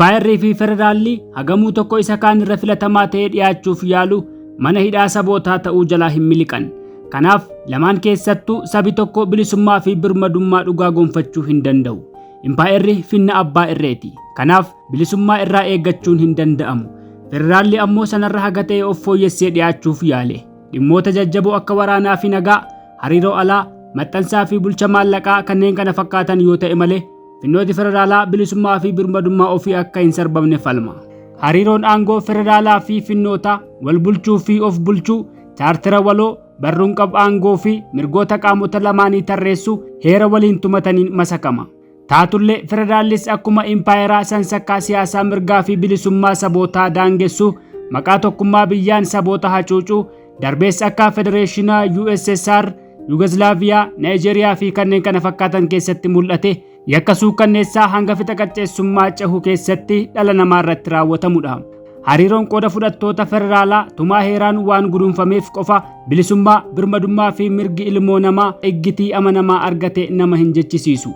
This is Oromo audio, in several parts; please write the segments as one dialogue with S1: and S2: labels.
S1: Impaayerrii fi federaalli hagamuu tokko isa kaan irra filatamaa ta'ee dhiyaachuuf yaalu mana hidhaa sabootaa ta'uu jalaa hin miliqan. Kanaaf lamaan keessattuu sabi tokko bilisummaa fi birmadummaa dhugaa gonfachuu hin danda'u. Impaayerri finna abbaa irreeti. Kanaaf bilisummaa irraa eeggachuun hin danda'amu. Federaalli ammoo sanarra haga ta'e of fooyyessee dhiyaachuuf yaale. Dhimmoota jajjaboo akka waraanaa fi nagaa, hariiroo alaa, maxxansaa fi bulcha maallaqaa kanneen kana fakkaatan yoo ta'e malee finnooti federaalaa bilisummaa fi birmadummaa ofii akka hin sarbamne falma. Hariiroon aangoo federaalaa fi finnootaa wal bulchuu fi of bulchuu, chaartera waloo, barruun qab aangoo fi mirgoota qaamota lamaanii tarreessu heera waliin tumataniin masakama. Taatullee federaallis akkuma impaayeraa sansakkaa siyaasaa mirgaa fi bilisummaa sabootaa daangessu, maqaa tokkummaa biyyaan saboota hacuucuu, darbees akka federeeshinaa USSR, Yugoslaaviyaa, Naayijeeriyaa fi kanneen kana fakkaatan keessatti mul'ate yakka suukanneessaa hanga fixa qacceessummaa cehu keessatti dhala namaa irratti raawwatamudha. Hariiroon qooda fudhattoota federaalaa tumaa heeraan waan guduunfameef qofa bilisummaa, birmadummaa fi mirgi ilmoo namaa iggitii amanamaa argate nama hin jechisiisu.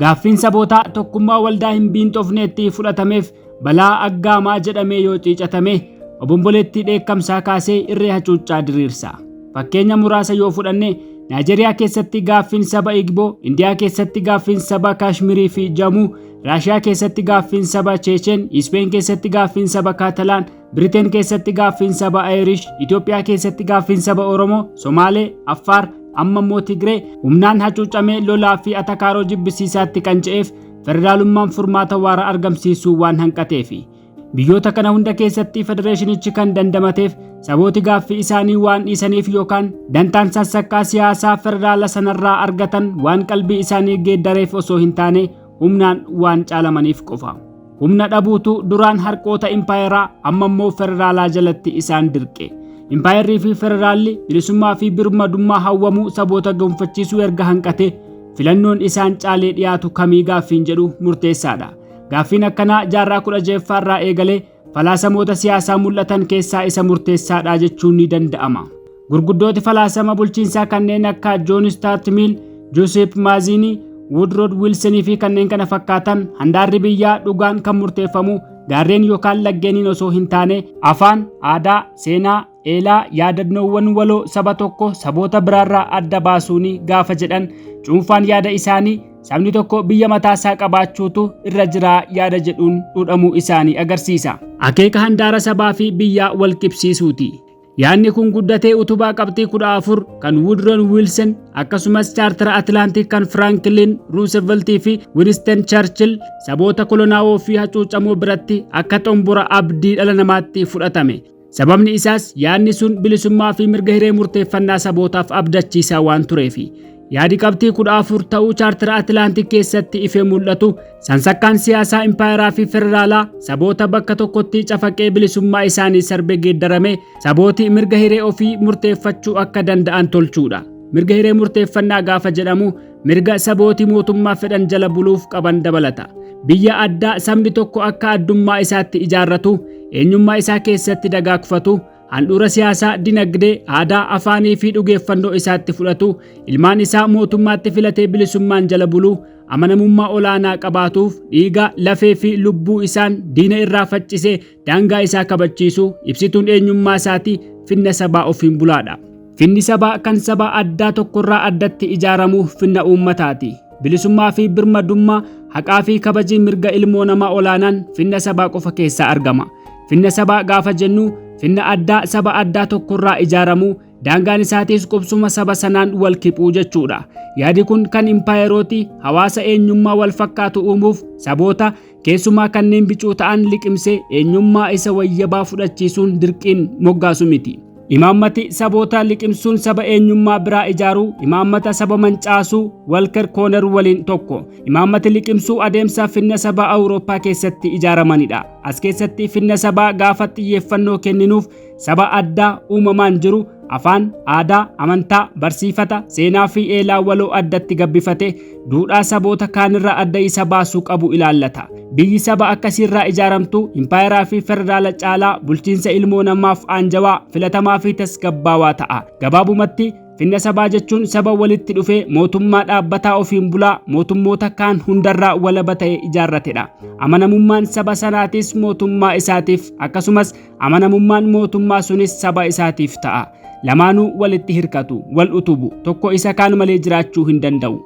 S1: Gaaffiin sabootaa tokkummaa waldaa hin biinxofneetti fudhatameef balaa aggaamaa jedhamee yoo ciicatame obomboleettii dheekkamsaa kaasee irree hacuuccaa diriirsa. Fakkeenya muraasa yoo fudhanne, Naayijeeriyaa keessatti gaaffiin saba Igboo, Indiyaa keessatti gaaffiin saba Kaashmirii fi Jamuu, Raashiyaa keessatti gaaffiin saba Cheechen, Ispeen keessatti gaaffiin saba Kaatalaan, Biriteen keessatti gaaffiin saba Ayirish, Itoophiyaa keessatti gaaffiin saba Oromoo, Somaalee, Affaar, amma immoo Tigree humnaan hacuucamee lolaa fi atakaaroo jibbisiisaatti kan ce'eef federaalummaan furmaata waara argamsiisuu waan hanqateefi. Biyyoota kana hunda keessatti federeeshinichi kan dandamateef sabooti gaaffii isaanii waan dhiisaniif yookaan dantaan sassakkaa siyaasaa federaala sanarraa argatan waan qalbii isaanii geeddareef osoo hin taane humnaan waan caalamaniif qofa. Humna dhabuutu duraan harqoota impaayeraa amma immoo federaalaa jalatti isaan dirqe. Impaayerrii fi federaalli bilisummaa fi birmadummaa hawwamuu saboota gonfachiisuu erga hanqate filannoon isaan caalee dhiyaatu kamii gaaffiin jedhu murteessaadha. Gaaffiin akkanaa jaarraa 16ffaa irraa eegalee falaasamoota siyaasaa mul'atan keessaa isa murteessaadha jechuun ni danda'ama. Gurguddooti falaasama bulchiinsaa kanneen akka John Stuart Mill, Joseph Mazzini, Woodrow Wilson fi kanneen kana fakkaatan handaarri biyyaa dhugaan kan murteeffamu gaarreen yookaan laggeeniin osoo hin taane afaan, aadaa, seenaa, eelaa, yaadannoowwan waloo saba tokko saboota biraarraa adda baasuuni gaafa jedhan cuunfaan yaada isaanii sabni tokko biyya mataasaa qabaachuutu irra jiraa yaada jedhuun dhudhamuu isaanii agarsiisa. Akeeka handaara sabaa fi biyyaa wal qibsiisuuti. Yaadni kun guddatee utubaa qabxii 14 kan Woodrow Wilson akkasumas chaartara Atlaantik kan Franklin Roosevelt fi Winston Churchill saboota kolonaawoo fi hacuucamoo biratti akka xombora abdii dhala namaatti fudhatame. Sababni isaas yaadni sun bilisummaa fi mirga hiree murteeffannaa sabootaaf abdachiisaa waan tureefi. Yaadi qabxii 14 ta'uu chaartara Atlaantik keessatti ifee mul'atu sansakkaan siyaasaa impaayeraa fi federaalaa saboota bakka tokkotti cafaqee bilisummaa isaanii sarbe geeddarame sabooti mirga hiree ofii murteeffachuu akka danda'an tolchuudha. Mirga hiree murteeffannaa gaafa jedhamu mirga sabooti mootummaa fedhan jala buluuf qaban dabalata. Biyya addaa sabni tokko akka addummaa isaatti ijaarratu, eenyummaa isaa keessatti dagaagfatu, handhuura siyaasaa, dinagdee, aadaa, afaanii fi dhugeeffannoo isaatti fudhatu, ilmaan isaa mootummaatti filatee bilisummaan jala buluu, amanamummaa olaanaa qabaatuuf dhiiga, lafee fi lubbuu isaan diina irraa faccisee daangaa isaa kabachiisu, ibsituun eenyummaa isaatii finna sabaa ofiin bulaadha. Finni sabaa kan saba addaa tokkorraa addatti ijaaramu finna uummataati. Bilisummaa fi birmadummaa, haqaa fi kabajii mirga ilmoo namaa olaanaan finna sabaa qofa keessaa argama. Finna sabaa gaafa jennu finna addaa saba addaa tokkorraa ijaaramu, daangaan isaatiis qubsuma saba sanaan wal kiphuu jechuudha. Yaadi kun kan impaayerooti hawaasa eenyummaa wal fakkaatu uumuuf saboota keessumaa kanneen bicuu ta'an liqimsee eenyummaa isa wayyabaa fudhachiisuun dirqiin moggaasu miti. Imaammati saboota liqimsuun saba eenyummaa biraa ijaaruu, imaammata saba mancaasuu Walker Kooner waliin tokko. Imaammati liqimsuu adeemsa finna sabaa Awurooppaa keessatti ijaaramanidha. As keessatti finna sabaa gaafa xiyyeeffannoo kenninuuf saba addaa uumamaan jiru afaan, aadaa, amantaa, barsiifata, seenaa fi eelaa waloo addatti gabbifate duudhaa saboota kaanirraa adda isa baasuu qabu ilaallata. Biyyi saba akkasiirraa ijaaramtu impaayeraa fi federaala caalaa bulchiinsa ilmoo namaaf aanjawaa, filatamaa fi tasgabbaawaa ta'a. Gabaabumatti Finna sabaa jechuun saba walitti dhufee mootummaa dhaabbataa ofiin bulaa mootummoota kaan hundarraa walaba ta'e ijaarratedha. Amanamummaan saba sanaatis mootummaa isaatiif akkasumas amanamummaan mootummaa sunis saba isaatiif ta'a. Lamaanuu walitti hirkatu, wal utubu, tokko isa kaan malee jiraachuu hin danda'u.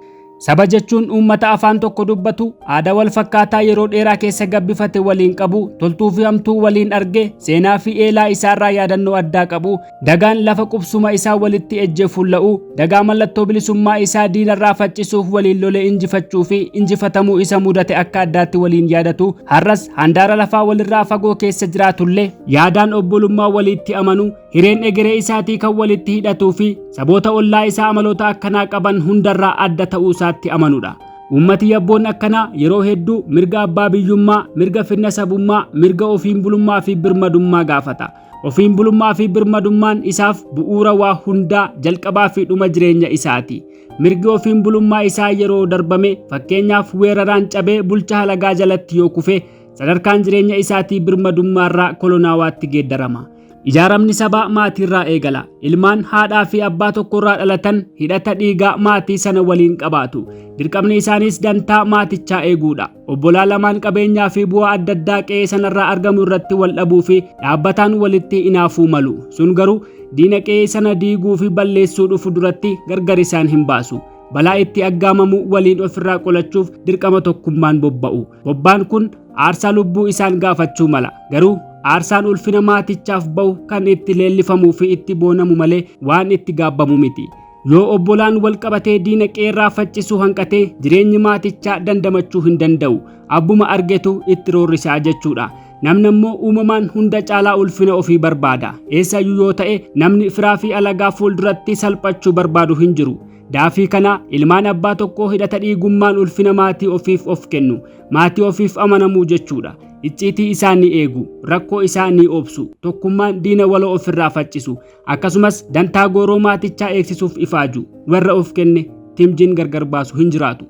S1: Saba jechuun uummata afaan tokko dubbatu, aadaa wal fakkaataa yeroo dheeraa keessa gabbifate waliin qabu, toltuu fi hamtuu waliin arge, seenaa fi eelaa isaarraa yaadannoo addaa qabu, dagaan lafa qubsuma isaa walitti ejjee fulla'u, dagaa mallattoo bilisummaa isaa diinarraa faccisuuf waliin lolee injifachuu fi injifatamuu isa mudate akka addaatti waliin yaadatu, har'as handaara lafaa walirraa fagoo keessa jiraatullee yaadaan obbolummaa walitti amanu, hireen egeree isaatii kan walitti hidhatuu fi saboota ollaa isaa amaloota akkanaa qaban hundarraa adda ta'uu isaatti amanudha. Uummati yabboon akkanaa yeroo hedduu mirga abbaa biyyummaa, mirga finna sabummaa, mirga ofiin bulummaa fi birmadummaa gaafata. Ofiin bulummaa fi birmadummaan isaaf bu'uura waa hundaa jalqabaa fi dhuma jireenya isaati. Mirgi ofiin bulummaa isaa yeroo darbame fakkeenyaaf weeraraan cabee bulcha halagaa jalatti yoo kufe sadarkaan jireenya isaatii birmadummaarraa kolonaawaatti geeddarama. Ijaaramni sabaa maatiirraa eegala. Ilmaan haadhaa fi abbaa tokkorraa dhalatan hidhata dhiigaa maatii sana waliin qabaatu. Dirqamni isaaniis dantaa maatichaa eeguudha. Obbolaa lamaan qabeenyaa fi bu'aa adda addaa qe'ee sanarraa argamu irratti wal dhabuu fi dhaabbataan walitti inaafuu malu. Sun garuu diina qe'ee sana diiguu fi balleessuu dhufu duratti gargar isaan hin baasu. Balaa itti aggaamamu waliin ofirraa qolachuuf dirqama tokkummaan bobba'u. Bobbaan kun aarsaa lubbuu isaan gaafachuu mala. Garuu aarsaan ulfina maatichaaf ba'u kan itti leellifamuu fi itti boonamu malee waan itti gaabbamu miti. Yoo obbolaan wal qabatee diina qeerraa faccisuu hanqatee jireenyi maatichaa dandamachuu hin danda'u. Abbuma argetu itti roorrisaa jechuudha. Namni immoo uumamaan hunda caalaa ulfina ofii barbaada. Eessayyuu yoo ta'e namni firaa fi alagaa fuulduratti salphachuu barbaadu hin jiru. Daafii kana ilmaan abbaa tokkoo hidhata dhiigummaan ulfina maatii ofiif of kennu, maatii ofiif amanamuu jechuudha. Icciitii isaa ni eegu, rakkoo isaa ni obsu, tokkummaan diina waloo ofirraa faccisu, akkasumas dantaa gooroo maatichaa eegsisuuf ifaaju. Warra of kenne timjiin gargar baasu hin jiraatu.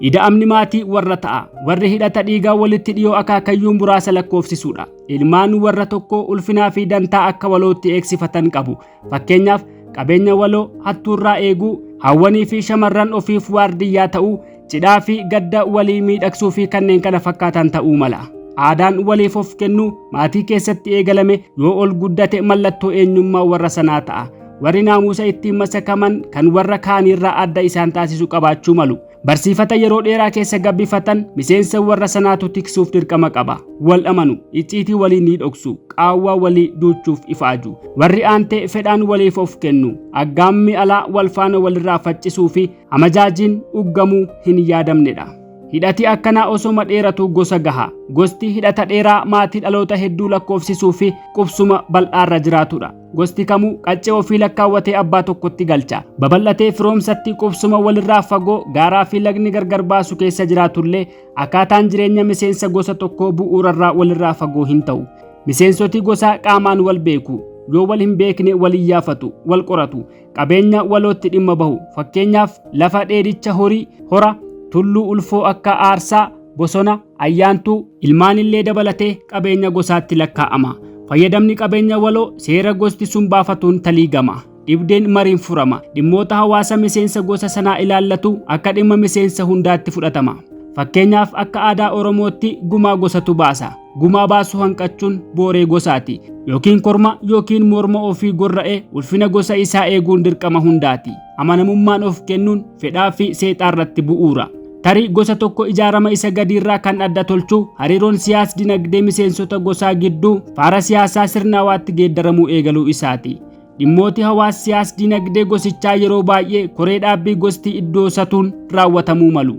S1: Ida'amni maatii warra ta'a. Warri hidhata dhiigaa walitti dhiyoo akaakayyuu muraasa lakkoofsisuudha. Ilmaan warra tokkoo ulfinaa fi dantaa akka walootti eegsifatan qabu. Fakkeenyaaf qabeenya waloo hattuurraa eeguu, hawwanii fi shamarran ofiif waardiyyaa ta'uu, cidhaa fi gadda walii miidhagsuu fi kanneen kana fakkaatan ta'uu mala. Aadaan waliif of kennuu maatii keessatti eegalame yoo ol guddate mallattoo eenyummaa warra sanaa ta'a. Warri naamusa ittiin masakaman kan warra kaaniirraa adda isaan taasisu qabaachuu malu. Barsiifata yeroo dheeraa keessa gabbifatan miseensa warra sanaatu tiksuuf dirqama qaba. Wal amanu, icciitii walii ni dhoksu, qaawwaa walii duuchuuf ifaaju. Warri aantee fedhaan waliif of kennu, aggaammi alaa wal faana walirraa faccisuu fi amajaajiin uggamuu hin yaadamnedha. Hidhati akkanaa osoma dheeratu gosa gaha. Gosti hidhata dheeraa maatii dhaloota hedduu lakkoofsisuu fi qubsuma bal'aarra jiraatudha. Gosti kamuu qaccee ofii lakkaawwatee abbaa tokkotti galcha. Babal'atee firoomsatti qubsuma walirraa fagoo gaaraa fi lagni gargar baasu keessa jiraatullee akkaataan jireenya miseensa gosa tokkoo bu'uurarraa walirraa fagoo hin ta'u. Miseensoti gosaa qaamaan wal beeku. Yoo wal hin beekne wal iyyaafatu, wal qoratu, qabeenya walootti dhimma bahu. Fakkeenyaaf lafa dheedicha horii, hora, tulluu ulfoo akka aarsaa, bosona, ayyaantuu, ilmaanillee dabalatee qabeenya gosaatti lakkaa'ama. Fayyadamni qabeenya waloo seera gosti sun baafatuun taliigama. Dhibdeen mariin furama. Dhimmoota hawaasa miseensa gosa sanaa ilaallatu akka dhimma miseensa hundaatti fudhatama. Fakkeenyaaf akka aadaa Oromootti gumaa gosatu baasa. Gumaa baasuu hanqachuun booree gosaati. Yookiin korma yookiin morma ofii gorra'ee ulfina gosa isaa eeguun dirqama hundaati. Amanamummaan of kennuun fedhaa fi seexaarratti bu'uura. Tarii gosa tokko ijaarama isa gadiirraa kan adda tolchu hariiroon siyaas dinagdee miseensota gosaa gidduu faara siyaasaa sirnaawaatti geeddaramuu eegaluu isaati. Dhimmooti hawaas siyaas dinagdee gosichaa yeroo baay'ee koree dhaabbii gosti iddoo satuun raawwatamuu malu.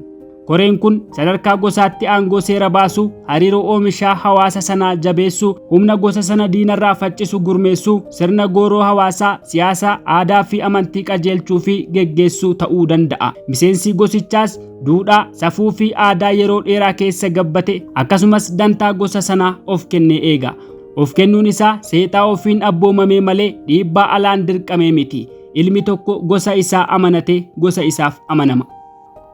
S1: Koreen kun sadarkaa gosaatti aangoo seera baasuu, hariiroo oomishaa hawaasa sanaa jabeessuu, humna gosa sana diinarraa faccisu gurmeessuu, sirna gooroo hawaasaa, siyaasa, aadaa fi amantii qajeelchuu fi geggeessuu ta'uu danda'a. Miseensi gosichaas duudhaa, safuu fi aadaa yeroo dheeraa keessa gabbate akkasumas dantaa gosa sanaa of kennee eega. Of kennuun isaa seexaa ofiin abboomamee malee dhiibbaa alaan dirqamee miti. Ilmi tokko gosa isaa amanatee gosa isaaf amanama.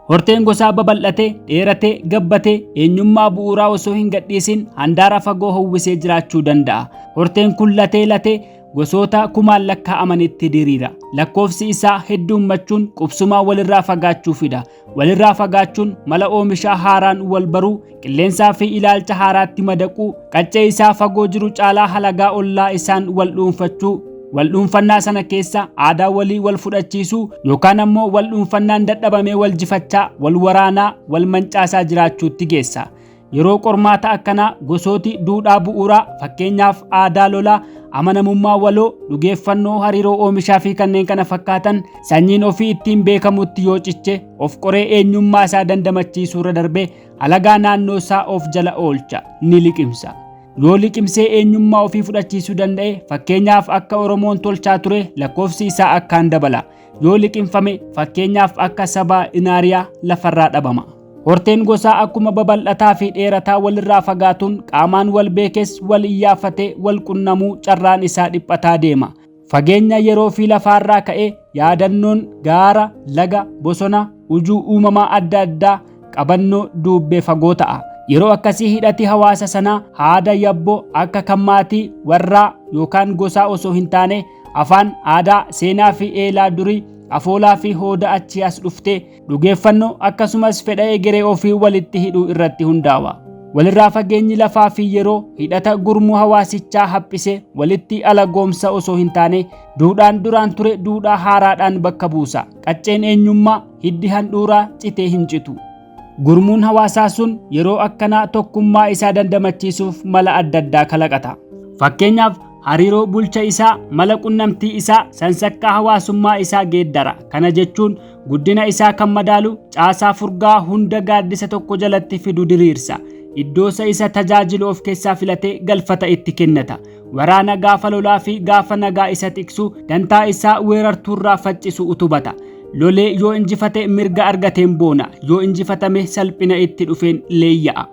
S1: Horteen gosaa babal'atee, dheeratee, gabbatee eenyummaa bu'uuraa osoo hin gadhiisin handaara fagoo hawwisee jiraachuu danda'a. Horteen kun latee latee gosoota kumaan lakkaa'amanitti diriira. Lakkoofsi isaa heddummachuun qubsumaa walirraa fagaachuu fida. Walirraa fagaachuun mala oomishaa haaraan wal baruu, qilleensaa fi ilaalcha haaraatti madaquu, qaccee isaa fagoo jiru caalaa halagaa ollaa isaan wal dhuunfachuu, wal dhuunfannaa sana keessa aadaa walii wal fudhachiisuu yookaan ammoo wal dhuunfannaan dadhabamee wal jifachaa, wal waraanaa, wal mancaasaa jiraachuutti geessa. Yeroo qormaata akkanaa gosooti duudhaa bu'uuraa, fakkeenyaaf aadaa lolaa, amanamummaa waloo, dhugeeffannoo hariiroo oomishaa fi kanneen kana fakkaatan sanyiin ofii ittiin beekamutti yoo ciche of qoree eenyummaa isaa dandamachiisuu irra darbee halagaa naannoo isaa of jala oolcha, ni liqimsa. Yoo liqimsee eenyummaa ofii fudhachiisuu danda'e, fakkeenyaaf akka Oromoon tolchaa ture, lakkoofsi isaa akkaan dabala. Yoo liqimfame, fakkeenyaaf akka saba Inaariyaa, lafarraa dhabama. Horteen gosaa akkuma babal'ataa fi dheerataa walirraa fagaatuun qaamaan wal beekes wal iyyaafatee wal qunnamuu carraan isaa dhiphataa deema. Fageenya yeroo fi lafaarraa ka'ee yaadannoon gaara, laga, bosona, ujuu uumamaa adda addaa qabannoo duubbee fagoo ta'a. Yeroo akkasii hidhati hawaasa sanaa haada yabboo akka kan maatii, warraa yookaan gosaa osoo hin taane afaan, aadaa, seenaa fi eelaa durii, afoolaa fi hooda achii as dhuftee, dhugeeffannoo akkasumas fedha egeree ofii walitti hidhuu irratti hundaa'a. Walirraa fageenyi lafaa fi yeroo hidhata gurmuu hawaasichaa haphisee walitti alagoomsa osoo hin taane duudhaan duraan ture duudhaa haaraadhaan bakka buusa. Qacceen eenyummaa hiddi handhuuraa citee hin citu. Gurmuun hawaasaa sun yeroo akkanaa tokkummaa isaa dandamachiisuuf mala adda addaa kalaqata. Fakkeenyaaf hariiroo bulcha isaa, mala qunnamtii isaa, sansakkaa hawaasummaa isaa geeddara. Kana jechuun guddina isaa kan madaalu caasaa furgaa hunda gaaddisa tokko jalatti fidu diriirsa. Iddoosa isa tajaajilu of keessaa filatee galfata itti kennata. Waraana gaafa lolaa fi gaafa nagaa isa tiksu, dantaa isaa weerartuurraa faccisu utubata. Lolee yoo injifate mirga argateen boona, yoo injifatame salphina itti dhufeen leeyya'a.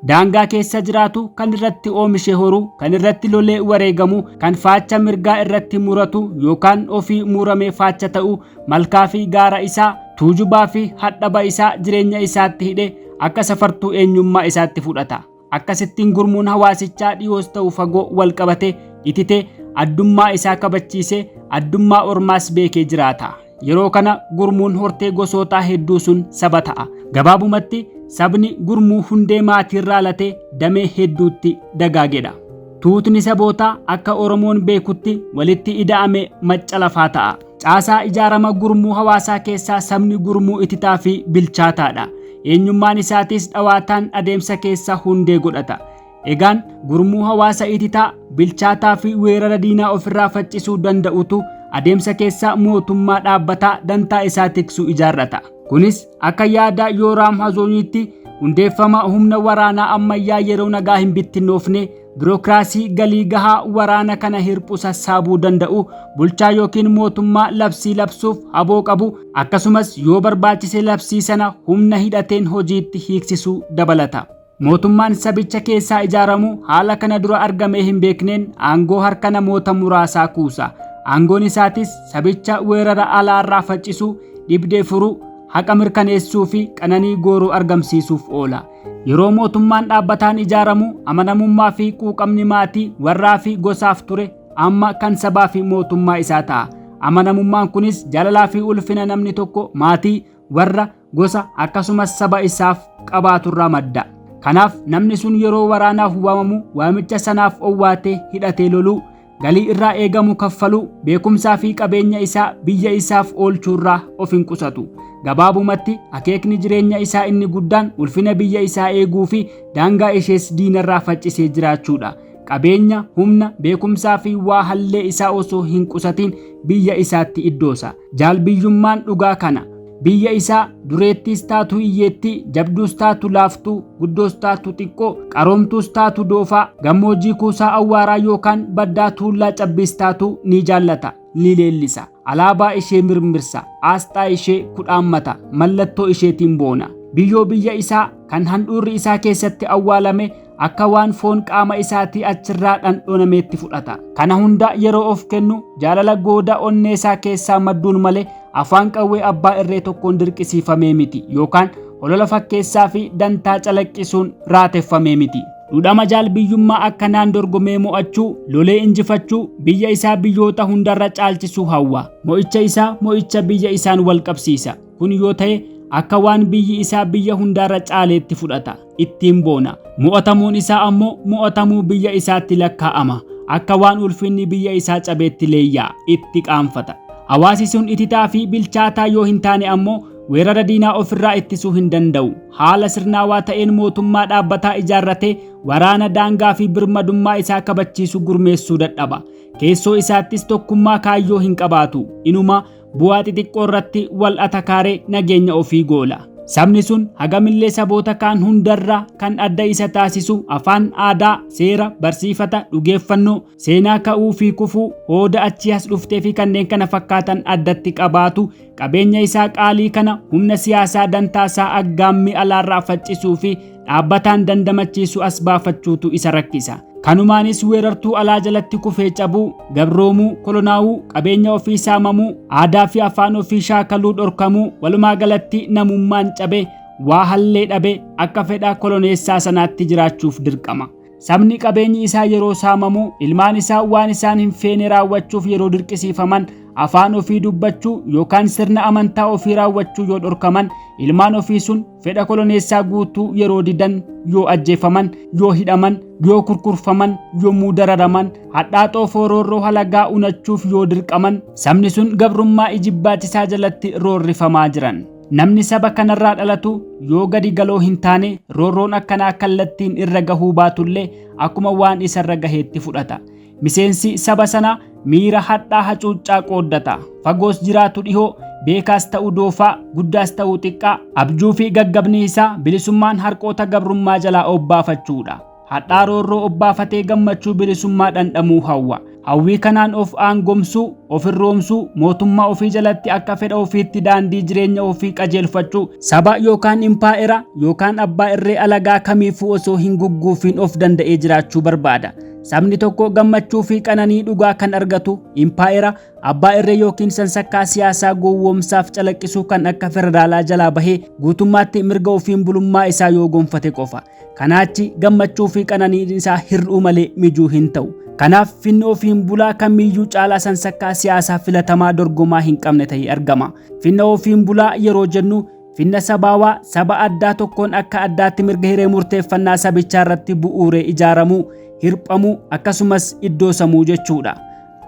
S1: Daangaa keessa jiraatu kan irratti oomishe horu, kan irratti lolee wareegamu, kan faacha mirgaa irratti muratu yookaan ofii muramee faacha ta'u, malkaa fi gaara isaa, tuujubaa fi hadhaba isaa jireenya isaatti hidhe akka safartuu eenyummaa isaatti fudhata. Akkasittiin gurmuun hawaasichaa dhiyoos ta'u fagoo wal qabate itite addummaa isaa kabachiise addummaa ormaas beekee jiraata. Yeroo kana gurmuun hortee gosootaa hedduu sun saba ta'a. Gabaabumatti sabni gurmuu hundee maatiirraa latee damee hedduutti dagaagedha. Tuutni sabootaa akka Oromoon beekutti walitti ida'ame macca lafaa ta'a. Caasaa ijaarama gurmuu hawaasaa keessaa sabni gurmuu ititaa fi bilchaataadha. Eenyummaan isaatis dhawaataan adeemsa keessa hundee godhata. Egaan gurmuu hawaasa ititaa, bilchaataa fi weerara diinaa ofirraa faccisuu danda'utu adeemsa keessa mootummaa dhaabbataa dantaa isaa tiksu ijaarrata. Kunis akka yaada Yooraam Hazooniitti hundeeffama humna waraanaa ammayyaa yeroo nagaa hin bittinnoofne, birookiraasii galii gahaa waraana kana hirphu sassaabuu danda'u, bulchaa yookiin mootummaa labsii labsuuf haboo qabu, akkasumas yoo barbaachise labsii sana humna hidhateen hojiitti hiiksisuu dabalata. Mootummaan sabicha keessaa ijaaramu haala kana dura argamee hin beekneen aangoo harka namoota muraasaa kuusa. Aangoon isaatis sabicha weerara alaarraa faccisuu, dhibdee furuu, haqa mirkaneessuu fi qananii gooroo argamsiisuuf oola. Yeroo mootummaan dhaabbataan ijaaramu amanamummaa fi quuqamni maatii, warraa fi gosaaf ture amma kan sabaa fi mootummaa isaa ta'a. Amanamummaan kunis jaalalaa fi ulfina namni tokko maatii, warra, gosa akkasumas saba isaaf qabaaturraa madda. Kanaaf namni sun yeroo waraanaaf waamamu waamicha sanaaf owwaatee hidhatee loluu, galii irraa eegamu kaffaluu, beekumsaa fi qabeenya isaa biyya isaaf oolchuurraa of hin qusatu. Gabaabumatti akeekni jireenya isaa inni guddaan ulfina biyya isaa eeguu fi daangaa ishees diinarraa faccisee jiraachuudha. Qabeenya, humna, beekumsaa fi waa hallee isaa osoo hin qusatin biyya isaatti iddoosa. Jaalbiyyummaan dhugaa kana. Biyya isaa dureettiis taatu hiyyeettii, jabduus taatu laaftuu, guddoos taatu xiqqoo, qaroomtuus taatu doofaa, gammoojjii kuusaa awwaaraa yookaan baddaa tuullaa cabbiis taatu ni jaallata, ni leellisa. Alaabaa ishee mirmirsa, aasxaa ishee kudhaammata, mallattoo isheetiin boona. Biyyoo biyya isaa kan handhuurri isaa keessatti awwaalame akka waan foon qaama isaatii achirraa dhandhonameetti fudhata. Kana hunda yeroo of kennu jaalala gooda onnee isaa keessaa madduun malee afaan qawwee abbaa irree tokkoon dirqisiifamee miti yookaan holola fakkeessaa fi dantaa calaqqisuun raateffamee miti. Dhudhama jaalbiyyummaa akkanaan dorgomee mo'achuu, lolee injifachuu, biyya isaa biyyoota hundarra caalchisuu hawwa. Mo'icha isaa mo'icha biyya isaan wal qabsiisa. Kun yoo ta'e akka waan biyyi isaa biyya hundarra caaleetti fudhata. Ittiin boona. Mo'atamuun isaa ammoo mo'atamuu biyya isaatti lakkaa'ama. Akka waan ulfinni biyya isaa cabeetti leeyyaa itti qaanfata. Hawaasi sun ititaa fi bilchaataa yoo hin taane ammoo weerara diinaa ofirraa ittisuu hin danda'u. Haala sirnaawaa ta'een mootummaa dhaabbataa ijaarratee waraana daangaa fi birmadummaa isaa kabachiisu gurmeessuu dadhaba. Keessoo isaattis tokkummaa kaayyoo hin qabaatu. Inuma bu'aa xixiqqoo irratti wal atakaaree nageenya ofii goola. Sabni sun hagamillee saboota kaan hundarra kan adda isa taasisu afaan, aadaa, seera, barsiifata, dhugeeffannoo, seenaa ka'uu fi kufuu, hooda achii as dhuftee fi kanneen kana fakkaatan addatti qabaatu qabeenya isaa qaalii kana humna siyaasaa dantaasaa aggaammii alaarraa faccisuu fi dhaabbataan dandamachiisu as baafachuutu isa rakkisa. Kanumaanis weerartuu alaa jalatti kufee cabuu, gabroomuu, kolonaawuu, qabeenya ofii saamamuu, aadaa fi afaan ofii shaakaluu dhorkamuu, walumaa galatti namummaan cabe waa hallee dhabe akka fedha koloneessaa sanaatti jiraachuuf dirqama. Sabni qabeenyi isaa yeroo saamamu, ilmaan isaa waan isaan hin feene raawwachuuf yeroo dirqisiifaman, afaan ofii dubbachuu yookaan sirna amantaa ofii raawwachuu yoo dhorkaman, ilmaan ofii sun fedha koloneessaa guutuu yeroo didan yoo ajjeefaman, yoo hidhaman, yoo kurkurfaman, yommuu dararaman, hadhaa xoofoo roorroo halagaa unachuuf yoo dirqaman, sabni sun gabrummaa ijibbaachisaa jalatti roorrifamaa jiran. Namni saba kanarraa dhalatu yoo gadi galoo hin taane roorroon akkanaa kallattiin irra gahuu baatullee akkuma waan isarra gaheetti fudhata. Miseensi saba sanaa miira hadhaa hacuuccaa qooddata. Fagoos jiraatu dhihoo, beekaas ta'uu doofaa, guddaas ta'uu xiqqaa, abjuu fi gaggabni isaa bilisummaan harqoota gabrummaa jalaa obbaafachuudha. Hadhaa roorroo obbaafatee gammachuu bilisummaa dhandhamuu hawwa. Hawwii kanaan of aangomsuu, of irroomsuu, mootummaa ofii jalatti akka fedha ofiitti daandii jireenya ofii qajeelfachuu, saba yookaan impaa'era yookaan abbaa irree alagaa kamiifuu osoo hin gugguufiin of danda'ee jiraachuu barbaada. Sabni tokko gammachuu fi qananii dhugaa kan argatu impaa'era abbaa irree yookiin sansakkaa siyaasaa gowwoomsaaf calaqqisuu kan akka federaalaa jalaa bahee guutummaatti mirga ofiin bulummaa isaa yoo gonfate qofa. Kanaachi gammachuu fi qananiin isaa hir'uu malee mijuu hin ta'u. Kanaaf finni ofiin bulaa kamiyyuu caalaa sansakkaa siyaasaa filatamaa dorgomaa hin qabne ta'ee argama. Finna ofiin bulaa yeroo jennu finna sabaawaa saba addaa tokkoon akka addaatti mirga hiree murteeffannaa sabichaa irratti bu'uuree ijaaramuu, hirphamuu akkasumas iddoo samuu jechuudha.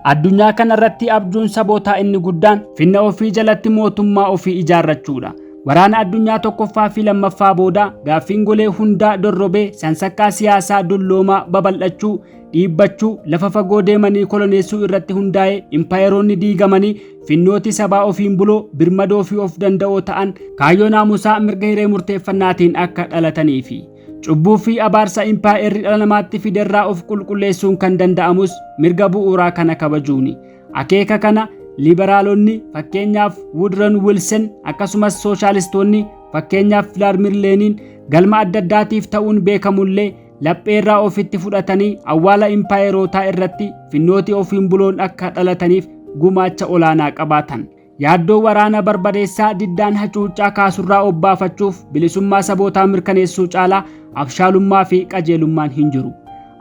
S1: Addunyaa kanarratti abjuun sabootaa inni guddaan finna ofii jalatti mootummaa ofii ijaarrachuudha. Waraana addunyaa tokkoffaa fi lammaffaa booda gaaffiin golee hundaa dorrobee sansakkaa siyaasaa dulloomaa babal'achuu, dhiibbachuu, lafa fagoo deemanii koloneessuu irratti hundaa'ee impaayeroonni diigamanii finnooti sabaa ofiin buloo birmadoo fi of danda'oo ta'an kaayyoo naamusaa mirga hiree murteeffannaatiin akka dhalataniifi. Cubbuu fi abaarsa impaayerri dhala namaatti fiderraa of qulqulleessuun kan danda'amus mirga bu'uuraa kana kabajuuni. Akeeka kana liberaalonni fakkeenyaaf Woodrow Wilson akkasumas sooshaalistoonni fakkeenyaaf Vladimir Lenin galma adda addaatiif ta'uun beekamullee lapheerraa ofitti fudhatanii awwaala impaayerootaa irratti finnooti ofiin buloon akka dhalataniif gumaacha olaanaa qabaatan. Yaaddoo waraana barbadeessaa diddaan hacuuccaa kaasurraa obbaafachuuf bilisummaa sabootaa mirkaneessuu caalaa abshaalummaa fi qajeelummaan hin jiru.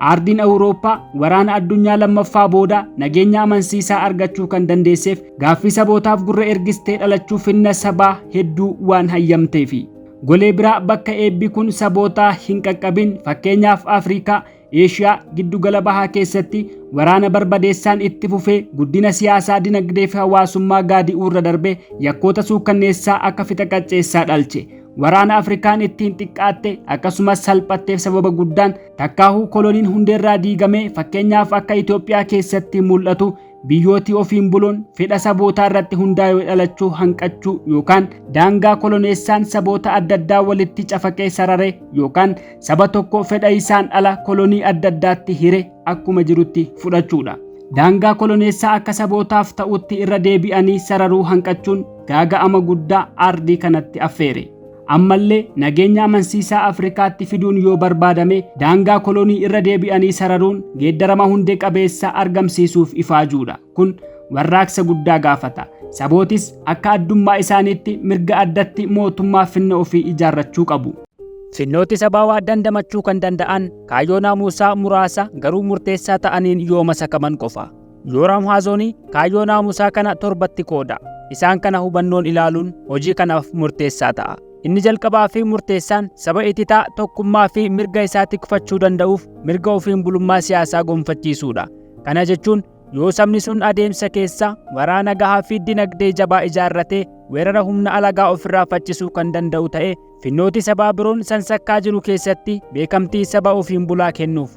S1: Aardiin Awurooppaa waraana addunyaa lammaffaa booda nageenya amansiisaa argachuu kan dandeesseef gaaffii sabootaaf gurra ergistee dhalachuu finna sabaa hedduu waan hayyamteefi. Golee biraa bakka eebbi kun sabootaa hin qaqqabin fakkeenyaaf Afrikaa, Eeshiyaa giddugala bahaa keessatti waraana barbadeessaan itti fufee guddina siyaasaa dinagdee fi hawaasummaa gaadi'uurra darbe yakkoota suukkanneessaa akka fixa qacceessaa dhalche. Waraana Afrikaan ittiin xiqqaatte akkasumas salphatteef sababa guddaan takkaahuu koloniin hundeerraa diigamee fakkeenyaaf akka Itoophiyaa keessatti mul'atu biyyooti ofiin buloon fedha sabootaa irratti hundaa'ee dhalachuu hanqachuu yookaan daangaa koloneessaan saboota adda addaa walitti cafaqee sarare yookaan saba tokko fedha isaan ala kolonii adda addaatti hire akkuma jirutti fudhachuudha. Daangaa koloneessaa akka sabootaaf ta'utti irra deebi'anii sararuu hanqachuun gaaga'ama guddaa aardii kanatti affeere. Ammallee nageenya amansiisaa Afrikaatti fiduun yoo barbaadame daangaa kolonii irra deebi'anii sararuun geeddarama hundee qabeessa argamsiisuuf ifaajuudha. Kun warraaqsa guddaa gaafata. Sabootis akka addummaa isaaniitti mirga addatti mootummaa finna ofii ijaarrachuu qabu. Finnooti sabaawaa dandamachuu kan danda'an kaayyoo naamusaa muraasa garuu murteessaa ta'aniin yoo masakaman qofa. Yooraam Haazoonii kaayyoo naamusaa kana 7tti qooda. Isaan kana hubannoon ilaaluun hojii kanaaf murteessaa ta'a. Inni jalqabaa fi murteessaan saba ititaa tokkummaa fi mirga isaa tikfachuu danda'uuf mirga ofiin bulummaa siyaasaa gonfachiisuudha. Kana jechuun yoo sabni sun adeemsa keessa waraana gahaa fi dinagdee jabaa ijaarratee weerara humna alagaa ofirraa faccisuu kan danda'u ta'e, finnooti sabaa biroon sansakkaa jiru keessatti beekamtii saba ofiin bulaa kennuuf.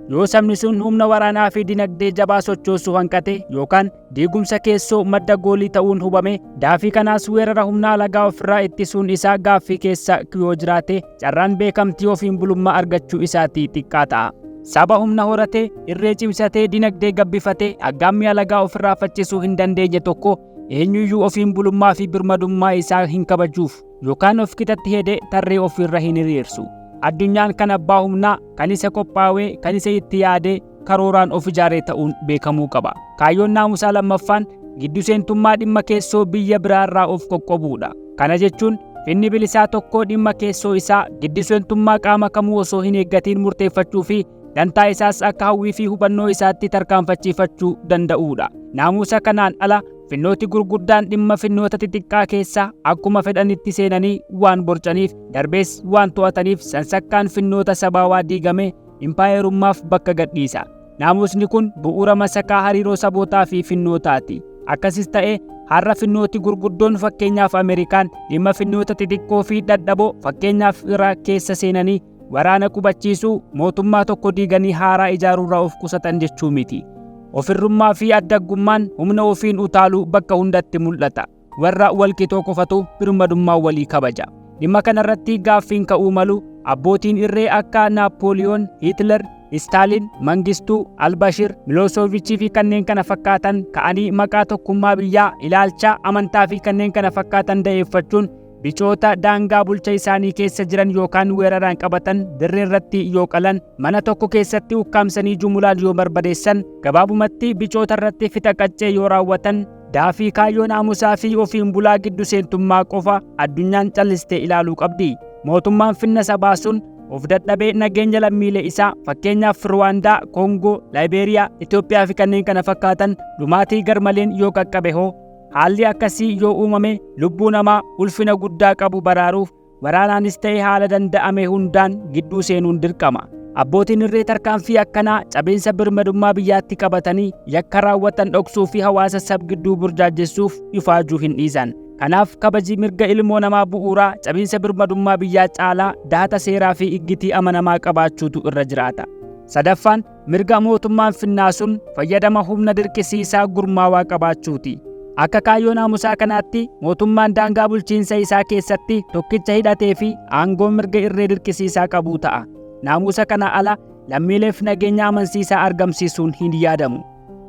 S1: Yoo sabni sun humna waraanaa fi dinagdee jabaa sochoosuu hanqate yookaan diigumsa keessoo madda goolii ta'uun hubame, daafii kanaas weerara humna alagaa ofirraa ittisuun isaa gaaffii keessa yoo jiraate, carraan beekamtii ofiin bulummaa argachuu isaatii xiqqaa ta'a. Saba humna horatee, irree cimsatee, dinagdee gabbifatee aggaammii alagaa ofirraa faccisuu hin dandeenye tokko eenyuyyuu ofiin bulummaa fi birmadummaa isaa hin kabajuuf yookaan of qixatti hedee tarree ofirra hin hiriirsu. Addunyaan kan abbaa humnaa, kan isa qophaawee, kan isa itti yaadee karooraan of ijaaree ta'uun beekamuu qaba. Kaayyoon naamusaa lammaffaan giddu seentummaa dhimma keessoo biyya biraarraa of qoqqobuudha. Kana jechuun finni bilisaa tokko dhimma keessoo isaa giddu seentummaa qaama kamuu osoo hin eeggatiin murteeffachuu fi dantaa isaas akka hawwii fi hubannoo isaatti tarkaanfachiifachuu danda'uudha. Naamusa kanaan ala finnooti gurguddaan dhimma finnoota xixiqqaa keessa akkuma fedhanitti seenanii waan borcaniif, darbees waan to'ataniif, sansakkaan finnoota sabaawaa diigame impaayerummaaf bakka gadhiisa. Naamusni kun bu'uura masakaa hariiroo sabootaa fi finnootaati. Akkasis ta'ee har'a finnooti gurguddoon, fakkeenyaaf Ameerikaan, dhimma finnoota xixiqqoo fi dadhaboo, fakkeenyaaf Iraaq, keessa seenanii waraana qubachiisuu, mootummaa tokko diiganii haaraa ijaaruurraa of qusatan jechuu miti. Ofirrummaa fi addaggummaan humna ofiin utaaluu bakka hundatti mul'ata. Warra walqixoo qofatu birmadummaa walii kabaja. Dhimma kanarratti gaaffiin ka'uu malu, abbootiin irree akka Naappooliyoon, Hitler, Istaalin, Mangistuu, Albashir, Miloosovichii fi kanneen kana fakkaatan ka'anii maqaa tokkummaa biyyaa, ilaalcha, amantaa fi kanneen kana fakkaatan da'eeffachuun bicoota daangaa bulcha isaanii keessa jiran yookaan weeraraan qabatan dirree irratti yoo qalan, mana tokko keessatti ukkaamsanii jumulaan yoo barbadeessan, gabaabumatti bicoota irratti fixa qaccee yoo raawwatan, daafii kaayyoo naamusaa fi ofiin bulaa giddu seentummaa qofa addunyaan callistee ilaaluu qabdi? Mootummaan finna sabaa sun of dadhabee nageenya lammiilee isaa, fakkeenyaaf Ruwaandaa, Koongoo, Laayibeeriyaa, Itoophiyaa fi kanneen kana fakkaatan, dhumaatii garmaleen yoo qaqqabe hoo? Haalli akkasii yoo uumame, lubbuu namaa ulfina guddaa qabu baraaruuf waraanaanis ta'e haala danda'ame hundaan gidduu seenuun dirqama. Abbootiin irree tarkaanfii akkanaa cabiinsa birmadummaa biyyaatti qabatanii yakka raawwatan dhoksuu fi hawaasa sab gidduu burjaajessuuf ifaajuu hin dhiisan. Kanaaf kabaji mirga ilmoo namaa bu'uuraa cabiinsa birmadummaa biyyaa caalaa dahata seeraa fi iggitii amanamaa qabaachuutu irra jiraata. Sadaffaan mirga mootummaan finnaa sun fayyadama humna dirqisiisaa gurmaawaa qabaachuuti. Akka kaayyoo naamusaa kanaatti mootummaan daangaa bulchiinsa isaa keessatti tokkicha hidhatee fi aangoo mirga irree dirqisiisaa qabuu ta'a. Naamusa kana ala lammiileef nageenya amansiisaa argamsiisuun hin yaadamu.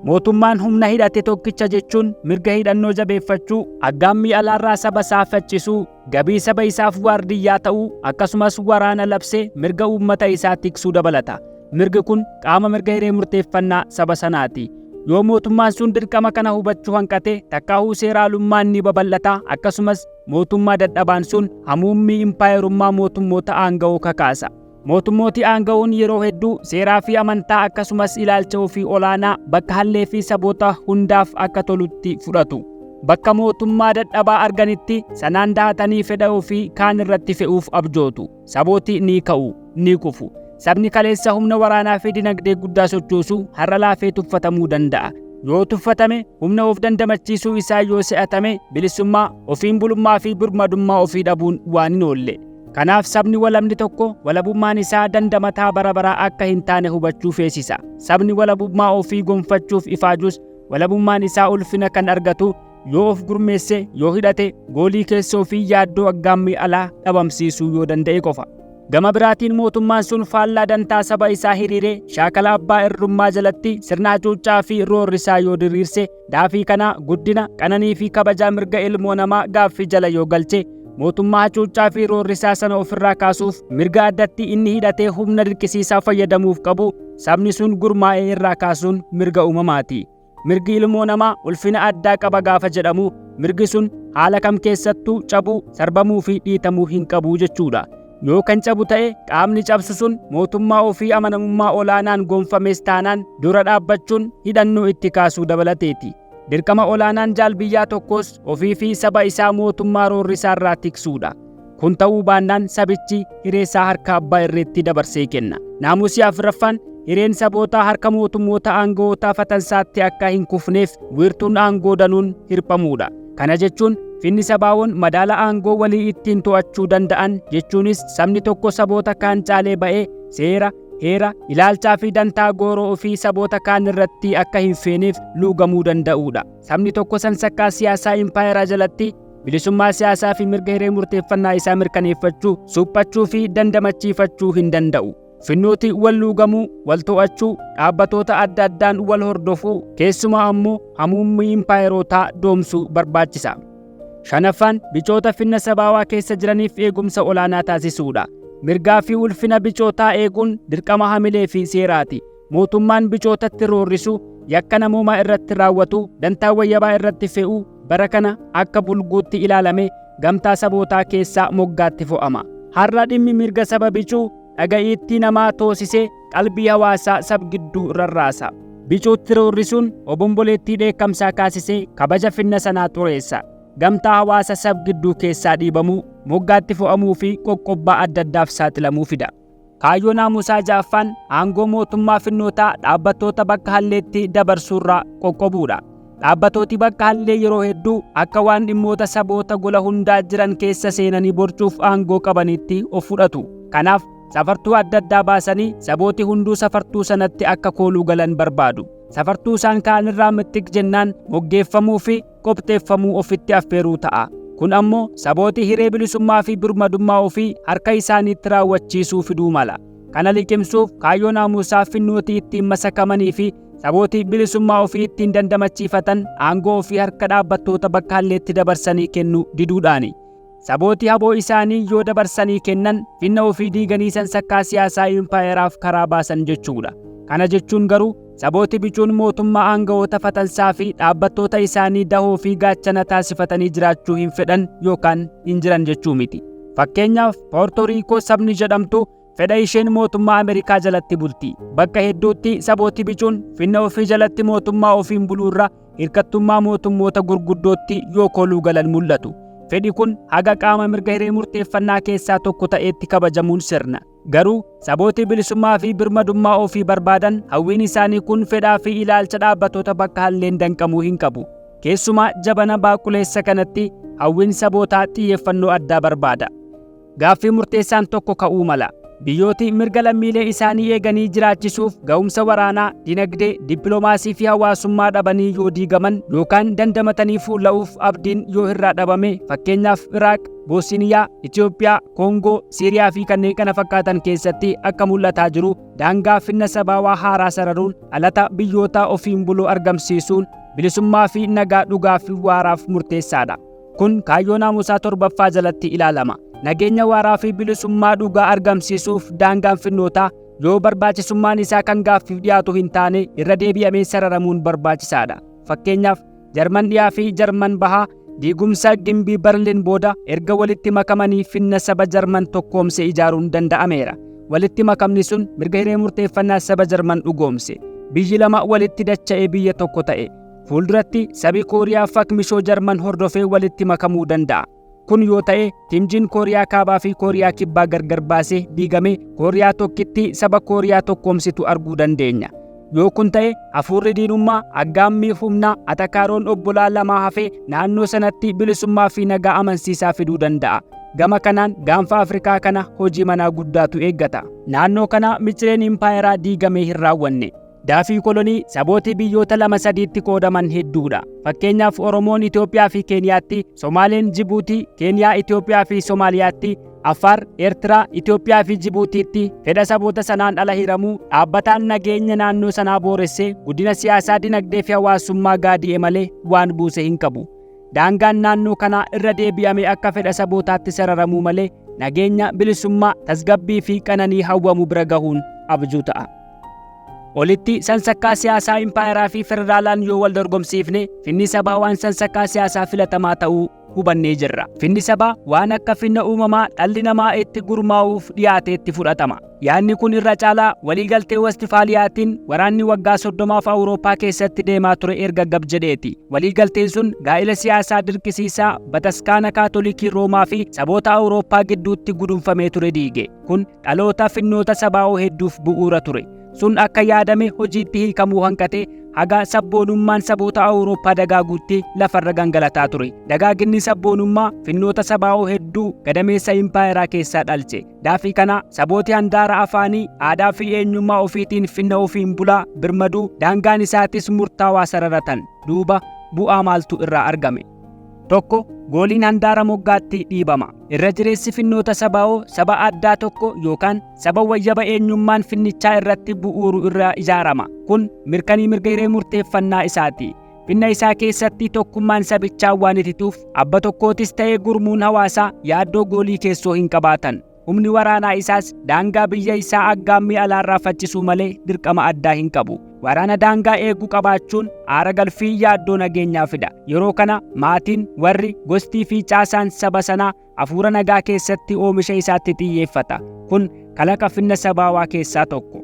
S1: Mootummaan humna hidhate tokkicha jechuun mirga hidhannoo jabeeffachuu, aggaammii alaarraa saba isaa faccisuu, gabii saba isaaf waardiyyaa ta'uu, akkasumas waraana labsee mirga uummata isaa tiksuu dabalata. Mirgi kun qaama mirga hiree murteeffannaa saba sanaati. Yoo mootummaan sun dirqama kana hubachuu hanqate, takkaahuu seeraalummaan ni babal'ata, akkasumas mootummaa dadhabaan sun hamuummii impaayerummaa mootummoota aanga'oo kakaasa. Mootummooti aanga'oon yeroo hedduu seeraa fi amantaa akkasumas ilaalcha ofii olaanaa bakka hallee fi saboota hundaaf akka tolutti fudhatu. Bakka mootummaa dadhabaa arganitti sanaan dahatanii fedha ofii kaan irratti fe'uuf abjootu. Sabooti ni ka'u, ni kufu. Sabni kaleessa humna waraanaa fi dinagdee guddaa sochoosu har'a laafee tuffatamuu danda'a. Yoo tuffatame, humna of dandamachiisuu isaa yoo se'atame, bilisummaa, ofiin bulummaa fi birmadummaa ofii dhabuun waan hin oolle. Kanaaf sabni walabni tokko walabummaan isaa dandamataa bara baraa akka hin taane hubachuu feesisa. Sabni walabummaa ofii gonfachuuf ifaajus walabummaan isaa ulfina kan argatu yoo of gurmeesse, yoo hidhate, goolii keessoo fi yaaddoo aggaammii alaa dhabamsiisuu yoo danda'e qofa. Gama biraatiin mootummaan sun faallaa dantaa saba isaa hiriiree shaakala abbaa irrummaa jalatti sirna hacuuccaa fi roorrisaa yoo diriirse, daafii kanaa guddina, qananii fi kabajaa mirga ilmoo namaa gaaffii jala yoo galche, mootummaa hacuuccaa fi roorrisaa sana ofirraa kaasuuf mirga addatti inni hidhatee humna dirqisiisaa fayyadamuuf qabu sabni sun gurmaa'ee irraa kaasuun mirga uumamaati. Mirgi ilmoo namaa ulfina addaa qaba gaafa jedhamu, mirgi sun haala kam keessattuu cabuu, sarbamuu fi dhiitamuu hin qabu jechuudha. Yoo kan cabu ta'e qaamni cabsu sun mootummaa ofii amanamummaa olaanaan gonfames taanaan dura dhaabbachuun hidhannoo itti kaasuu dabalateeti. Dirqama olaanaan jaalbiyyaa tokkos ofii fi saba isaa mootummaa roorrisaarraa tiksuudha. Kun ta'uu baannaan sabichi hireessaa harka abbaa irreetti dabarsee kenna. Naamusii afuraffaan hireen sabootaa harka mootummoota aangootaa fatansaatti akka hin kufneef wiirtuun aangoo danuun hirphamuudha. Kana jechuun finni sabaawwan madaala aangoo walii ittiin to'achuu danda'an jechuunis sabni tokko saboota kaan caalee ba'ee seera, heera, ilaalchaa fi dantaa gooroo ofii saboota kaan irratti akka hin feeneef luugamuu danda'uudha. Sabni tokko sansakkaa siyaasaa impaayeraa jalatti bilisummaa siyaasaa fi mirga hiree murteeffannaa isaa mirkaneeffachuu, suphachuu fi dandamachiifachuu hin danda'u. Finnooti wal luugamuu, wal to'achuu, dhaabbatoota adda addaan wal hordofuu, keessumaa ammoo hamuummii impaayerootaa doomsuu barbaachisa. Shanaffaan bicoota finna sabaawaa keessa jiraniif eegumsa olaanaa taasisuudha. Mirgaa fi ulfina bicootaa eeguun dirqama hamilee fi seeraati. Mootummaan bicootatti roorrisu, yakka namoomaa irratti raawwatu, dantaa wayyabaa irratti fe'u bara kana akka bulguutti ilaalame gamtaa sabootaa keessaa moggaatti fo'ama. Har'a dhimmi mirga saba bicuu dhaga'iitti namaa toosisee qalbii hawaasaa sab gidduu rarraasa. Bicuutti roorrisuun obomboleettii dheekkamsaa kaasisee kabaja finna sanaa xureessa. Gamtaa hawaasa sab gidduu keessaa dhiibamuu, moggaatti fo'amuu fi qoqqobbaa adda addaaf saaxilamuu fida. Kaayyoo naamusaa ja'affaan aangoo mootummaa finnootaa dhaabbattoota bakka halleetti dabarsuurraa qoqqobuudha. Dhaabbatooti bakka hallee yeroo hedduu akka waan dhimmoota saboota gola hundaa jiran keessa seenanii borcuuf aangoo qabanitti of fudhatu. Kanaaf safartuu adda addaa baasanii sabooti hunduu safartuu sanatti akka kooluu galan barbaadu. Safartuu isaan ka'anirraa mixxiq jennaan moggeeffamuu fi qopheeffamuu ofitti affeeruu ta'a. Kun ammoo sabooti hiree bilisummaa fi birmadummaa ofii harka isaaniitti raawwachiisuu fiduu mala. Kana liqimsuuf kaayyoo naamusaa finnootii ittiin masakamanii fi sabooti bilisummaa ofii ittiin dandamachiifatan aangoo ofii harka dhaabbattoota bakka halleetti dabarsanii kennu diduudhaani. Sabooti haboo isaanii yoo dabarsanii kennan finna ofii diiganii sansakkaa siyaasaa impaayeraaf karaa baasan jechuudha. Kana jechuun garuu sabooti bicuun mootummaa aangawoota fatansaa fi dhaabbattoota isaanii dahoo fi gaachana taasifatanii jiraachuu hin fedhan yookaan hin jiran jechuu miti. Fakkeenyaaf Poorto Riikoo sabni jedhamtu fedha isheen mootummaa Ameerikaa jalatti bulti. Bakka hedduutti sabooti bicuun finna ofii jalatti mootummaa ofiin buluurra hirkattummaa mootummoota gurguddootti yoo kooluu galan mul'atu. Fedhi kun haga qaama mirga hiree murteeffannaa keessaa tokko ta'etti kabajamuun sirna. Garuu sabooti bilisummaa fi birmadummaa ofii barbaadan hawwiin isaanii kun fedhaa fi ilaalcha dhaabbattoota bakka halleen danqamuu hin qabu. Keessumaa jabana baaquleessa kanatti hawwiin sabootaa xiyyeeffannoo addaa barbaada. Gaaffii murteessaan tokko ka'uu mala. Biyyooti mirga lammiilee isaanii eeganii jiraachisuuf ga'umsa waraanaa, dinagdee, dippiloomaasii fi hawaasummaa dhabanii yoo diigaman yookaan dandamatanii fuulla'uuf abdiin yoo irraa dhabame fakkeenyaaf Iraaq, Boosiniyaa, Itoophiyaa, Koongoo, Siiriyaa fi kanneen kana fakkaatan keessatti akka mul'ataa jiru daangaa finna sabaawaa haaraa sararuun dhalata biyyoota ofiin buluu argamsiisuun bilisummaa fi nagaa dhugaa fi waaraaf murteessaadha. Kun kaayyoo naamusaa torbaffaa jalatti ilaalama. Nageenya waaraa fi bilisummaa dhugaa argamsiisuuf daangaan finnootaa yoo barbaachisummaan isaa kan gaaffiif dhiyaatu hin taane irra deebi'amee sararamuun barbaachisaadha. Fakkeenyaaf Jarman dhiyaa fi Jarman bahaa diigumsa gimbii Berliin booda erga walitti makamanii finna saba Jarman tokkoomse ijaaruun danda'ameera. Walitti makamni sun mirga hiree murteeffannaa saba Jarman dhugoomse. Biyyi lama walitti dacha'ee biyya tokko ta'e. Fuulduratti sabi Kooriyaa fakmishoo Jarman hordofee walitti makamuu danda'a. Kun yoo ta'e Timjiin Kooriyaa Kaabaa fi Kooriyaa Kibbaa gargar baasee diigamee Kooriyaa tokkitti saba Kooriyaa tokkoomsitu arguu dandeenya. Yoo kun ta'e hafuurri diinummaa, aggaammii humnaa, atakaaroon obbolaa lamaa hafee naannoo sanatti bilisummaa fi nagaa amansiisaa fiduu danda'a. Gama kanaan gaanfa Afrikaa kana hojii manaa guddaatu eeggata. Naannoo kana micireen impaayeraa diigamee hin raawwanne. Daafii kolonii sabooti biyyoota lama sadiitti qoodaman hedduudha. Fakkeenyaaf Oromoon Itoophiyaa fi Keeniyaatti, Somaaleen Jibuutii, Keeniyaa Itoophiyaa fi Somaaliyaatti, Affaar, Eertiraa, Itoophiyaa fi Jibuutiitti fedha saboota sanaan ala hiramuu dhaabbataan nageenya naannoo sanaa booressee guddina siyaasaa, dinagdee fi hawaasummaa gaadi'e malee waan buuse hin qabu. Daangaan naannoo kanaa irra deebi'amee akka fedha sabootaatti sararamuu malee nageenya, bilisummaa, tasgabbii fi qananii hawwamu bira gahuun abjuu ta'a. Olitti sansakkaa siyaasaa impaayeraa fi federaalaan yoo wal dorgomsiifne, finni sabaa waan sansakkaa siyaasaa filatamaa ta'uu hubannee jirra. Finni sabaa waan akka finna uumamaa dhalli namaa itti gurmaa'uuf dhiyaateetti fudhatama. Yaadni kun irra caalaa waliigaltee Westfaaliyaatiin waraanni waggaa 30f Awurooppaa keessatti deemaa ture erga gab jedheeti. Waliigalteen sun gaa'ila siyaasaa dirqisiisaa bataskaana Kaatolikii Roomaa fi saboota Awurooppaa gidduutti gudunfamee ture diige. Kun dhaloota finnoota sabaa'oo hedduuf bu'uura ture. Sun akka yaadame hojiitti hiikamuu hanqatee haga sabboonummaan saboota Awurooppaa dagaaguutti lafarra gangalataa ture. Dagaaginni sabboonummaa finnoota sabaa'oo hedduu gadameessa impaayeraa keessaa dhalche. Daafii kana sabooti handaara afaanii, aadaa fi eenyummaa ofiitiin finna ofiin bulaa birmaduu daangaan isaatis murtaawaa sararatan. Duuba bu'aa maaltu irraa argame? Tokko, gooliin handaara moggaatti dhiibama. Irra jireessi finnoota sabaa'oo saba addaa tokko yookaan saba wayyaba eenyummaan finnichaa irratti bu'uuru irra ijaarama. Kun mirkanii mirga hiree murteeffannaa isaati. Finna isaa keessatti tokkummaan sabichaa waan itituuf abba tokkootis ta'ee gurmuun hawaasaa yaaddoo goolii keessoo hin qabaatan. Humni waraanaa isaas daangaa biyya isaa aggaammii alaarraa faccisuu malee dirqama addaa hin qabu. Waraana daangaa eeguu qabaachuun aara galfii yaaddoo nageenyaa fida. Yeroo kana maatiin, warri, gostii fi caasaan saba sanaa hafuura nagaa keessatti oomisha isaatti xiyyeeffata. Kun kalaqa finna sabaawaa keessaa tokko.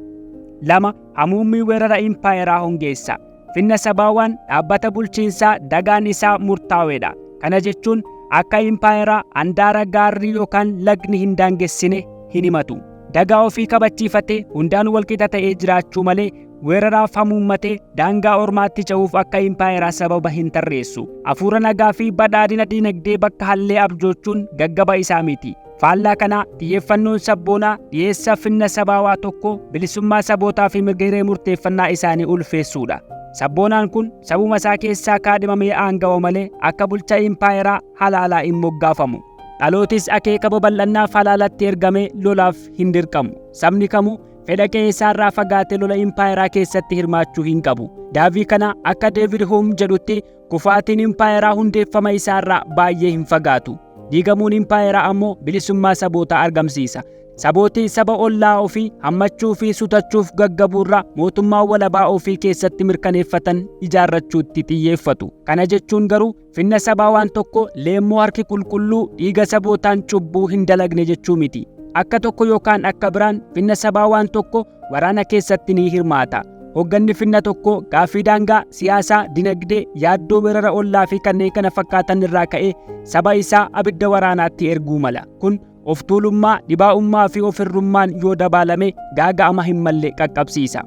S1: 2, Hamuummii weerara impaayeraa hongeessa. Finna sabaawaan dhaabbata bulchiinsaa dagaan isaa murtaa'edha. Kana jechuun akka impaayeraa handaara gaarri yookaan lagni hin daangessine hin himatu. Dagaa ofii kabachiifatee hundaan walqixa ta'ee jiraachuu malee weeraraaf hamuummatee daangaa ormaatti ce'uuf akka impaayeraa sababa hin tarreessu. Hafuura nagaa fi badhaadhina dinagdee bakka hallee abjoochuun gaggaba isaa miti. Faallaa kanaa xiyyeeffannoon sabboonaa dhiyeessa finna sabaawaa tokko bilisummaa sabootaa fi mirga hiree murteeffannaa isaanii ulfeessuudha. Sabboonaan kun sabuma isaa keessaa kaadhimamee aangawa malee akka bulchaa impaayeraa halaalaa hin moggaafamu. Dhalootis akeeka babal'annaaf halaalatti ergamee lolaaf hin dirqamu. Sabni kamuu fedha qe'ee isaarraa fagaatee lola impaayeraa keessatti hirmaachuu hin qabu. Daafii kana akka Deevid Huum jedhutti kufaatiin impaayeraa hundeeffama isaarraa baay'ee hin fagaatu. Diigamuun impaayeraa ammoo bilisummaa sabootaa argamsiisa. Sabooti saba ollaa ofii hammachuu fi sutachuuf gaggabuurra mootummaa walabaa ofii keessatti mirkaneeffatan ijaarrachuutti xiyyeeffatu. Kana jechuun garuu finna sabaa waan tokko leemmoo harki qulqulluu dhiiga sabootaan cubbuu hin dalagne jechuu miti. Akka tokko yookaan akka biraan finna sabaa waan tokko waraana keessatti ni hirmaata. Hogganni finna tokko gaaffii daangaa, siyaasaa, dinagdee, yaaddoo weerara ollaa fi kanneen kana fakkaatan irraa ka'ee saba isaa abidda waraanaatti erguu mala. Kun of tuulummaa, dhibaa'ummaa fi ofirrummaan yoo dabaalame gaaga'ama hin malle qaqqabsiisa.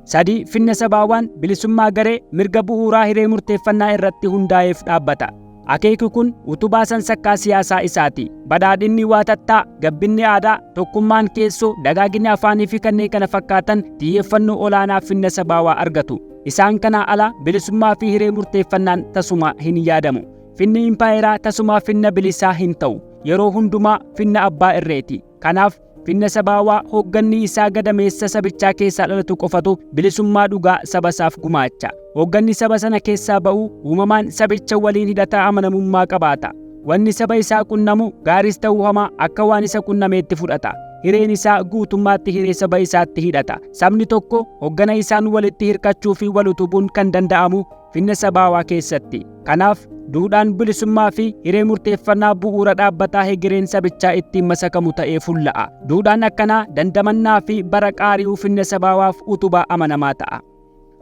S1: 3, Finna sabaawaan bilisummaa garee mirga bu'uuraa hiree murteeffannaa irratti hundaa'eef dhaabbata. Akeeki kun utubaa sansakkaa siyaasaa isaati. Badhaadhinni waatattaa, gabbinni aadaa, tokkummaan keessoo, dagaaginni afaanii fi kanneen kana fakkaatan xiyyeeffannoo olaanaa finna sabaawaa argatu. Isaan kanaa ala bilisummaa fi hiree murteeffannaan tasuma hin yaadamu. Finni impaayeraa tasuma finna bilisaa hin ta'u. Yeroo hundumaa finna abbaa irreeti. Kanaaf finna sabaawaa hoogganni isaa gadameessa sabichaa keessaa dhalatu qofatu bilisummaa dhugaa saba isaaf gumaacha. Hoogganni saba sana keessaa ba'u uumamaan sabicha waliin hidhata amanamummaa qabaata. Wanni saba isaa qunnamu gaaris ta'uu hamaa akka waan isa qunnameetti fudhata. Hireen isaa guutummaatti hiree saba isaatti hidhata. Sabni tokko hooggana isaan walitti hirkachuu fi wal utubuun kan danda'amu finna sabaawaa keessatti. Kanaaf duudhaan bilisummaa fi hiree murteeffannaa bu'uura dhaabbataa hegereen sabichaa ittiin masakamu ta'ee fulla'a. Duudhaan akkanaa dandamannaa fi bara qaari'uu finna sabaawaaf utubaa amanamaa ta'a.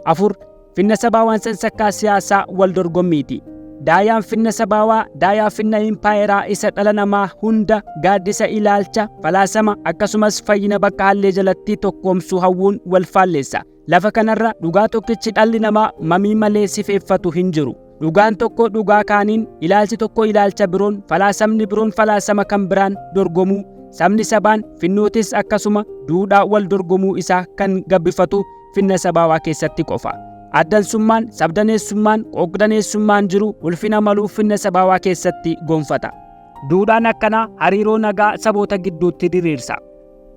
S1: 4, Finna sabaawaan sansakkaa siyaasaa wal dorgommiiti. Daayaan finna sabaawaa daayaa finna impaayeraa isa dhala namaa hunda gaaddisa ilaalcha, falaasama akkasumas fayyina bakka hallee jalatti tokkoomsuu hawwuun wal faalleessa. Lafa kanarra dhugaa tokkichi dhalli namaa mamii malee sifeeffatu hin jiru. Dhugaan tokko dhugaa kaaniin, ilaalchi tokko ilaalcha biroon, falaasamni biroon falaasama kan biraan dorgomuu, sabni sabaan, finnootis akkasuma duudhaa wal dorgomuu isaa kan gabbifatu finna sabaawaa keessatti qofa. Addansummaan, sabdaneessummaan, qooqdaneessummaan jiru ulfina maluu finna sabaawaa keessatti gonfata. Duudhaan akkanaa hariiroo nagaa saboota gidduutti diriirsa.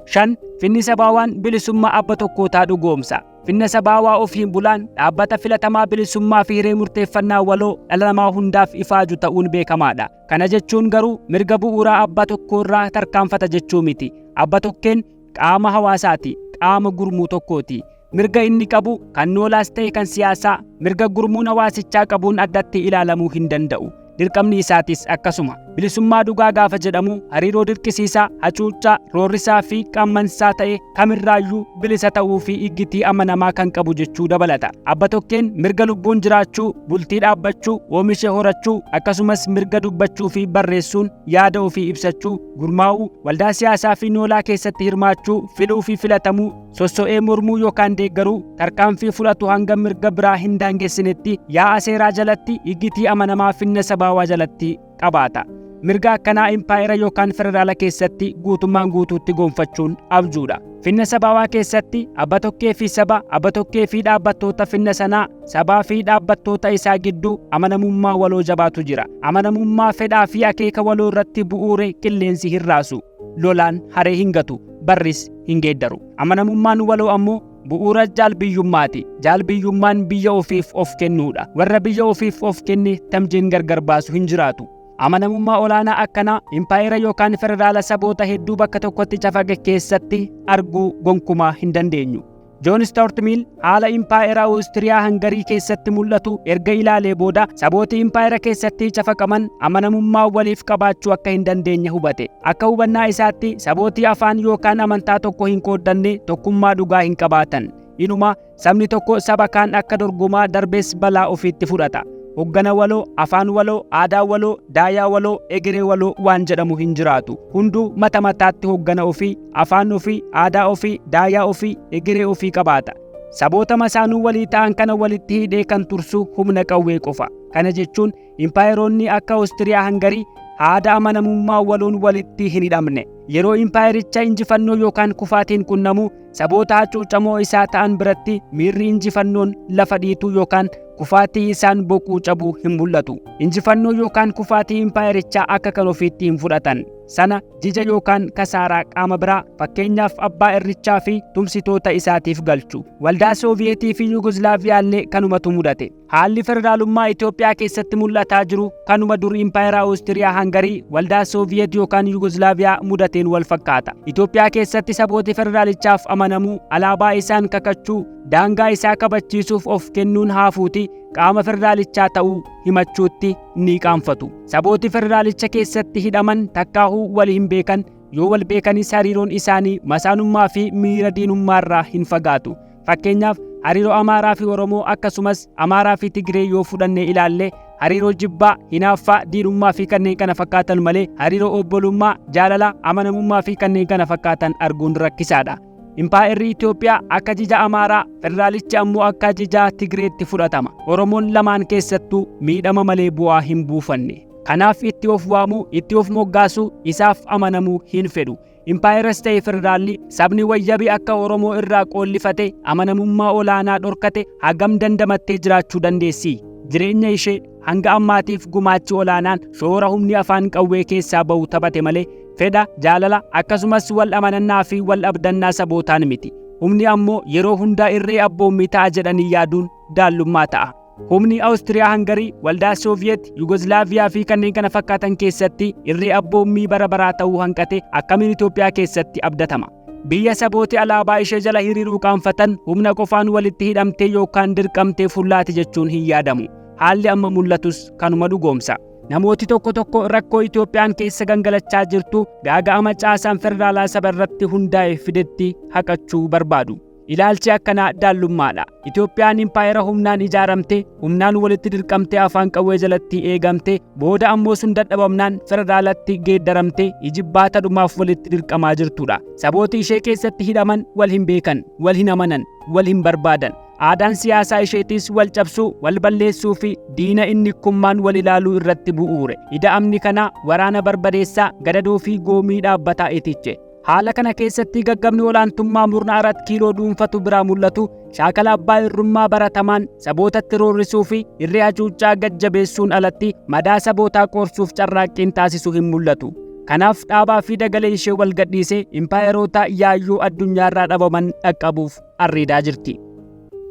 S1: 5, Finni sabaawaan bilisummaa abba tokkootaa dhugoomsa. Finna sabaawaa ofiin bulaan dhaabbata filatamaa bilisummaa fi hiree murteeffannaa waloo dhala namaa hundaaf ifaaju ta'uun beekamaadha. Kana jechuun garuu mirga bu'uuraa abbaa tokkoorraa tarkaanfata jechuu miti. Abba tokkeen qaama hawaasaati, qaama gurmuu tokkooti. Mirga inni qabu kan noolaas ta'e kan siyaasaa mirga gurmuun hawaasichaa qabuun addatti ilaalamuu hin danda'u. Dirqamni isaatis akkasuma. Bilisummaa dhugaa gaafa jedhamu hariiroo dirqisiisaa, hacuuccaa, roorrisaa fi qaammansaa ta'e kamirraayyuu bilisa ta'uu fi iggitii amanamaa kan qabu jechuu dabalata. Abba tokkeen mirga lubbuun jiraachuu, bultii dhaabbachuu, oomisha horachuu, akkasumas mirga dubbachuu fi barreessuun yaada ofii ibsachuu, gurmaa'uu, waldaa siyaasaa fi noolaa keessatti hirmaachuu, filuu fi filatamuu, sosso'ee mormuu yookaan deeggaruu, tarkaanfii fudhatu hanga mirga biraa hin daangessinetti yaa'a seeraa jalatti iggitii amanamaa finna sabaawaa jalatti qabaata. Mirga akkanaa impaayera yookaan federaala keessatti guutummaan guutuutti gonfachuun abjuudha. Finna sabaawaa keessatti abba tokkee fi saba, abba tokkee fi dhaabbattoota finna sanaa, sabaa fi dhaabbattoota isaa gidduu amanamummaa waloo jabaatu jira. Amanamummaa fedhaa fi akeeka waloo irratti bu'uure qilleensi hin raasu. Lolaan haree hin gatu, barris hin geeddaru. Amanamummaan waloo ammoo bu'uura jaalbiyyummaati. Jaalbiyyummaan biyya ofiif of kennuudha. Warra biyya ofiif of kenne tamjeen gargar baasu hin jiraatu. Amanamummaa olaanaa akkanaa impaayera yookaan federaala saboota hedduu bakka tokkotti cafaqe keessatti arguu gonkumaa hin dandeenyu. Joon Stuart Mill haala impaayera Awustiriyaa Hangarii keessatti mul'atu erga ilaalee booda sabooti impaayera keessatti cafaqaman amanamummaa waliif qabaachuu akka hin dandeenye hubate. Akka hubannaa isaatti sabooti afaan yookaan amantaa tokko hin qooddanne tokkummaa dhugaa hin qabaatan. Inuma sabni tokko saba kaan akka dorgomaa darbees balaa ofiitti fudhata. Hoggana waloo, afaan waloo, aadaa waloo, daayaa waloo, egeree waloo waan jedhamu hin jiraatu. Hunduu mata mataatti hoggana ofii, afaan ofii, aadaa ofii, daayaa ofii, egeree ofii qabaata. Saboota masaanuu walii ta'an kana walitti hidhee kan tursu humna qawwee qofa. Kana jechuun impaayeroonni akka Awustiriyaa Hangarii haada amanamummaa waloon walitti hin hidhamne. Yeroo impaayericha injifannoo yookaan kufaatiin qunnamu saboota hacuucamoo isaa ta'an biratti miirri injifannoon lafa dhiituu yookaan kufaatii isaan boquu cabuu hin mul'atu. Injifannoo yookaan kufaatii impaayerichaa akka kan ofiitti hin fudhatan. Sana jija yookaan kasaaraa qaama biraa fakkeenyaaf abbaa irrichaa fi tumsitoota isaatiif galchu. Waldaa Sooviyeetii fi Yugoslaaviyaallee kanumatu mudate. Haalli federaalummaa Itoophiyaa keessatti mul'ataa jiru kanuma dur impaayera Awustiriyaa Hangarii, waldaa Sooviyeet yookaan Yugoslaaviyaa mudateen wal fakkaata. Itoophiyaa keessatti sabooti federaalichaaf amanamuu, alaabaa isaan kakachuu, daangaa isaa kabachiisuuf of kennuun haafuuti qaama federaalichaa ta'uu himachuutti ni qaanfatu. Sabooti federaalicha keessatti hidhaman takkaahuu wal hin beekan, yoo wal beekanis hariiroon isaanii masaanummaa fi miira diinummaarraa hin fagaatu. Fakkeenyaaf hariiroo Amaaraa fi Oromoo akkasumas Amaaraa fi Tigree yoo fudhannee ilaalle hariiroo jibbaa, hinaaffaa, diinummaa fi kanneen kana fakkaatan malee hariiroo obbolummaa, jaalala, amanamummaa fi kanneen kana fakkaatan arguun rakkisaadha. Impaayerri Itoophiyaa akka jija Amaaraa, federaalichi ammoo akka jija Tigreetti fudhatama. Oromoon lamaan keessattuu miidhama malee bu'aa hin buufanne. Kanaaf itti of waamuu, itti of moggaasuu, isaaf amanamuu hin fedhu. Impaayeras ta'e federaalli sabni wayyabi akka Oromoo irraa qoollifate amanamummaa olaanaa dhorkate hagam dandamattee jiraachuu dandeessi? Jireenya ishee hanga ammaatiif gumaachi olaanaan shoora humni afaan qawwee keessaa ba'u taphate malee fedha, jaalala akkasumas wal amanannaa fi wal abdannaa sabootaan miti. Humni ammoo yeroo hundaa irree abboommii ta'a jedhanii yaaduun daallummaa ta'a. Humni Awustiriyaa Hangarii, Waldaa Sooviyeet, Yugoslaaviyaa fi kanneen kana fakkaatan keessatti irree abboommii bara baraa ta'uu hanqate akkamiin Itoophiyaa keessatti abdatama? Biyya sabooti alaabaa ishee jala hiriiruu qaanfatan humna qofaan walitti hidhamtee yookaan dirqamtee fullaati jechuun hin yaadamu. Haalli amma mul'atus kanuma dhugoomsa. Namooti tokko tokko rakkoo Itoophiyaan keessa gangalachaa jirtu gaaga'ama caasaan federaalaa saba irratti hundaa'e fidetti haqachuu barbaadu. Ilaalchi akkanaa daallummaadha. Itoophiyaan impaayera humnaan ijaaramte, humnaan walitti dirqamtee afaan qawwee jalatti eegamte, booda ammoo sun dadhabamnaan federaalatti geeddaramte ijibbaata dhumaaf walitti dirqamaa jirtudha. Sabooti ishee keessatti hidhaman wal hin beekan, wal hin amanan, wal hin barbaadan. Aadaan siyaasaa isheetis wal cabsuu, wal balleessuu fi diina innikkummaan wal ilaaluu irratti bu'uure. Ida'amni kanaa waraana barbadeessaa, gadadoo fi goomii dhaabbataa itiche. Haala kana keessatti gaggabni olaantummaa murna Arat Kiiloo dhuunfatu biraa mul'atu shaakala abbaa irrummaa baratamaan sabootatti roorrisuu fi irree hacuuccaa gad-jabeessuun alatti madaa sabootaa qoorsuuf carraaqqiin taasisu hin mul'atu. Kanaaf dhaabaa fi dagalee ishee wal gadhiisee impaayeroota yaayyoo addunyaarraa dhabaman dhaqqabuuf arriidaa jirti.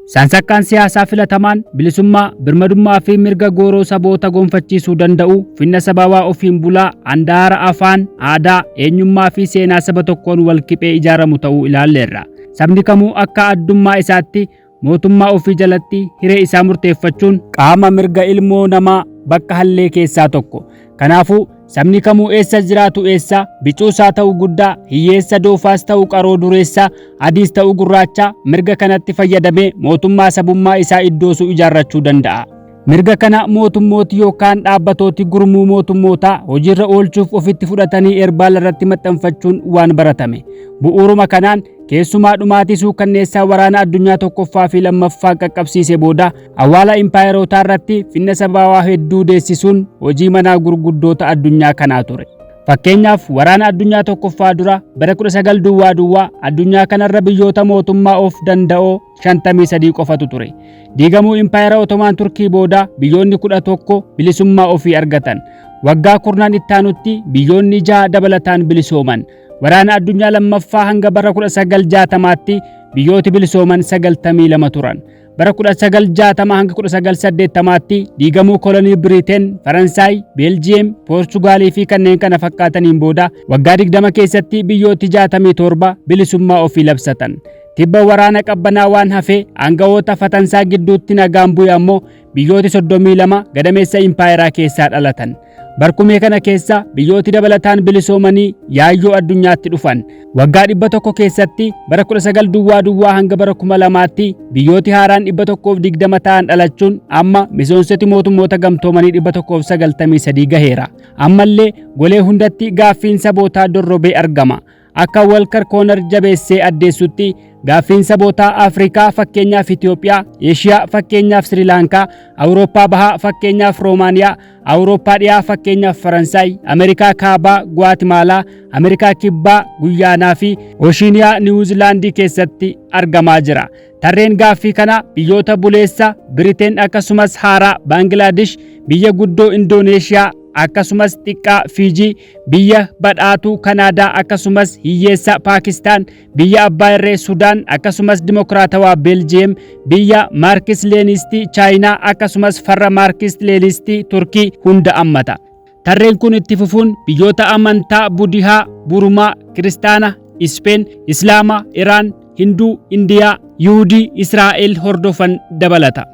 S1: Sansakkaan siyaasaa filatamaan bilisummaa, birmadummaa fi mirga gooroo saboota gonfachiisuu danda'u finna sabaawaa ofiin bulaa handaara afaan, aadaa, eenyummaa fi seenaa saba tokkoon wal kiphee ijaaramu ta'uu ilaalleerra. Sabni kamuu akka addummaa isaatti mootummaa ofii jalatti hiree isaa murteeffachuun qaama mirga ilmoo namaa bakka hallee keessaa tokko. Kanaafuu sabni kamuu eessa jiraatu eessa, bicuusaa ta'u guddaa, hiyyeessa doofaas ta'u qaroo dureessa, adiis ta'u gurraacha, mirga kanatti fayyadamee mootummaa sabummaa isaa iddoosuu ijaarrachuu danda'a. Mirga kana mootummooti yookaan dhaabbatooti gurmuu mootummootaa hojiirra oolchuuf ofitti fudhatanii erbaala irratti maxxanfachuun waan baratame. Bu'uuruma kanaan keessumaa dhumaatii suukanneessaa waraana addunyaa tokkoffaa fi lammaffaa qaqqabsiise booda awwaala impaayerootaa irratti finna sabaawaa hedduu deessisuun hojii manaa gurguddoota addunyaa kanaa ture. Fakkeenyaaf waraana addunyaa tokkoffaa dura bara 19 duwwaa duwwaa addunyaa kanarra biyyoota mootummaa of danda'oo 53 qofatu ture. Diigamuu impaayera Otomaan Turkii booda biyyoonni 11 bilisummaa ofii argatan. Waggaa kurnaan ittaanutti biyyoonni 6 dabalataan bilisooman. Waraana addunyaa lammaffaa hanga bara 1960tti biyyooti bilisooman 92 turan. Bara 1960 hanga 1980tti diigamuu kolonii Biriteen, Faransaay, Beeljiyeem, Poorchugaalii fi kanneen kana fakkaataniin booda waggaa 20 keessatti biyyooti 67 bilisummaa ofii labsatan. Tibba waraana qabbanaa waan hafee aangawoota fatansaa gidduutti nagaan bu'e ammoo biyyooti 32 gadameessa impaayeraa keessaa dhalatan. Barkumee kana keessa biyyooti dabalataan bilisoomanii yaayyoo addunyaatti dhufan. Waggaa 100 keessatti bara 19 duwwaa duwwaa hanga bara 2000tti biyyooti haaraan 120 ta'an dhalachuun amma miseensoti mootummoota gamtoomanii 193 gaheera. Ammallee golee hundatti gaaffiin sabootaa dorrobee argama. Akka Walker Kooner jabeessee addeessutti gaaffiin sabootaa Afrikaa fakkeenyaaf Itoophiyaa, Eeshiyaa fakkeenyaaf Sirilaankaa, Awurooppaa Bahaa fakkeenyaaf Roomaaniyaa, Awurooppaa Dhiyaa fakkeenyaaf Faransaay, Ameerikaa Kaabaa Guwaatimaalaa, Ameerikaa Kibbaa Guyyaanaa fi Ooshiiniyaa Niwuzilaandii keessatti argamaa jira. Tarreen gaaffii kana biyyoota buleessa Biriteen akkasumas haaraa Baangilaadesh, biyya guddoo Indooneeshiyaa akkasumas xiqqaa Fiijii, biyya badhaatuu Kanaadaa akkasumas hiyyeessa Paakistaan, biyya abbaa irree Sudaan akkasumas dimokiraatawaa Beeljiyeem, biyya Maarkis Leenistii Chaayinaa akkasumas farra Maarkis Leenistii Turkii hunda ammata. Tarreen kun itti fufuun biyyoota amantaa Budihaa, Burumaa, Kiristaana, Ispeen, Islaama, Iraan, Hinduu, Indiyaa, Yihuudii, Israa'el hordofan dabalata.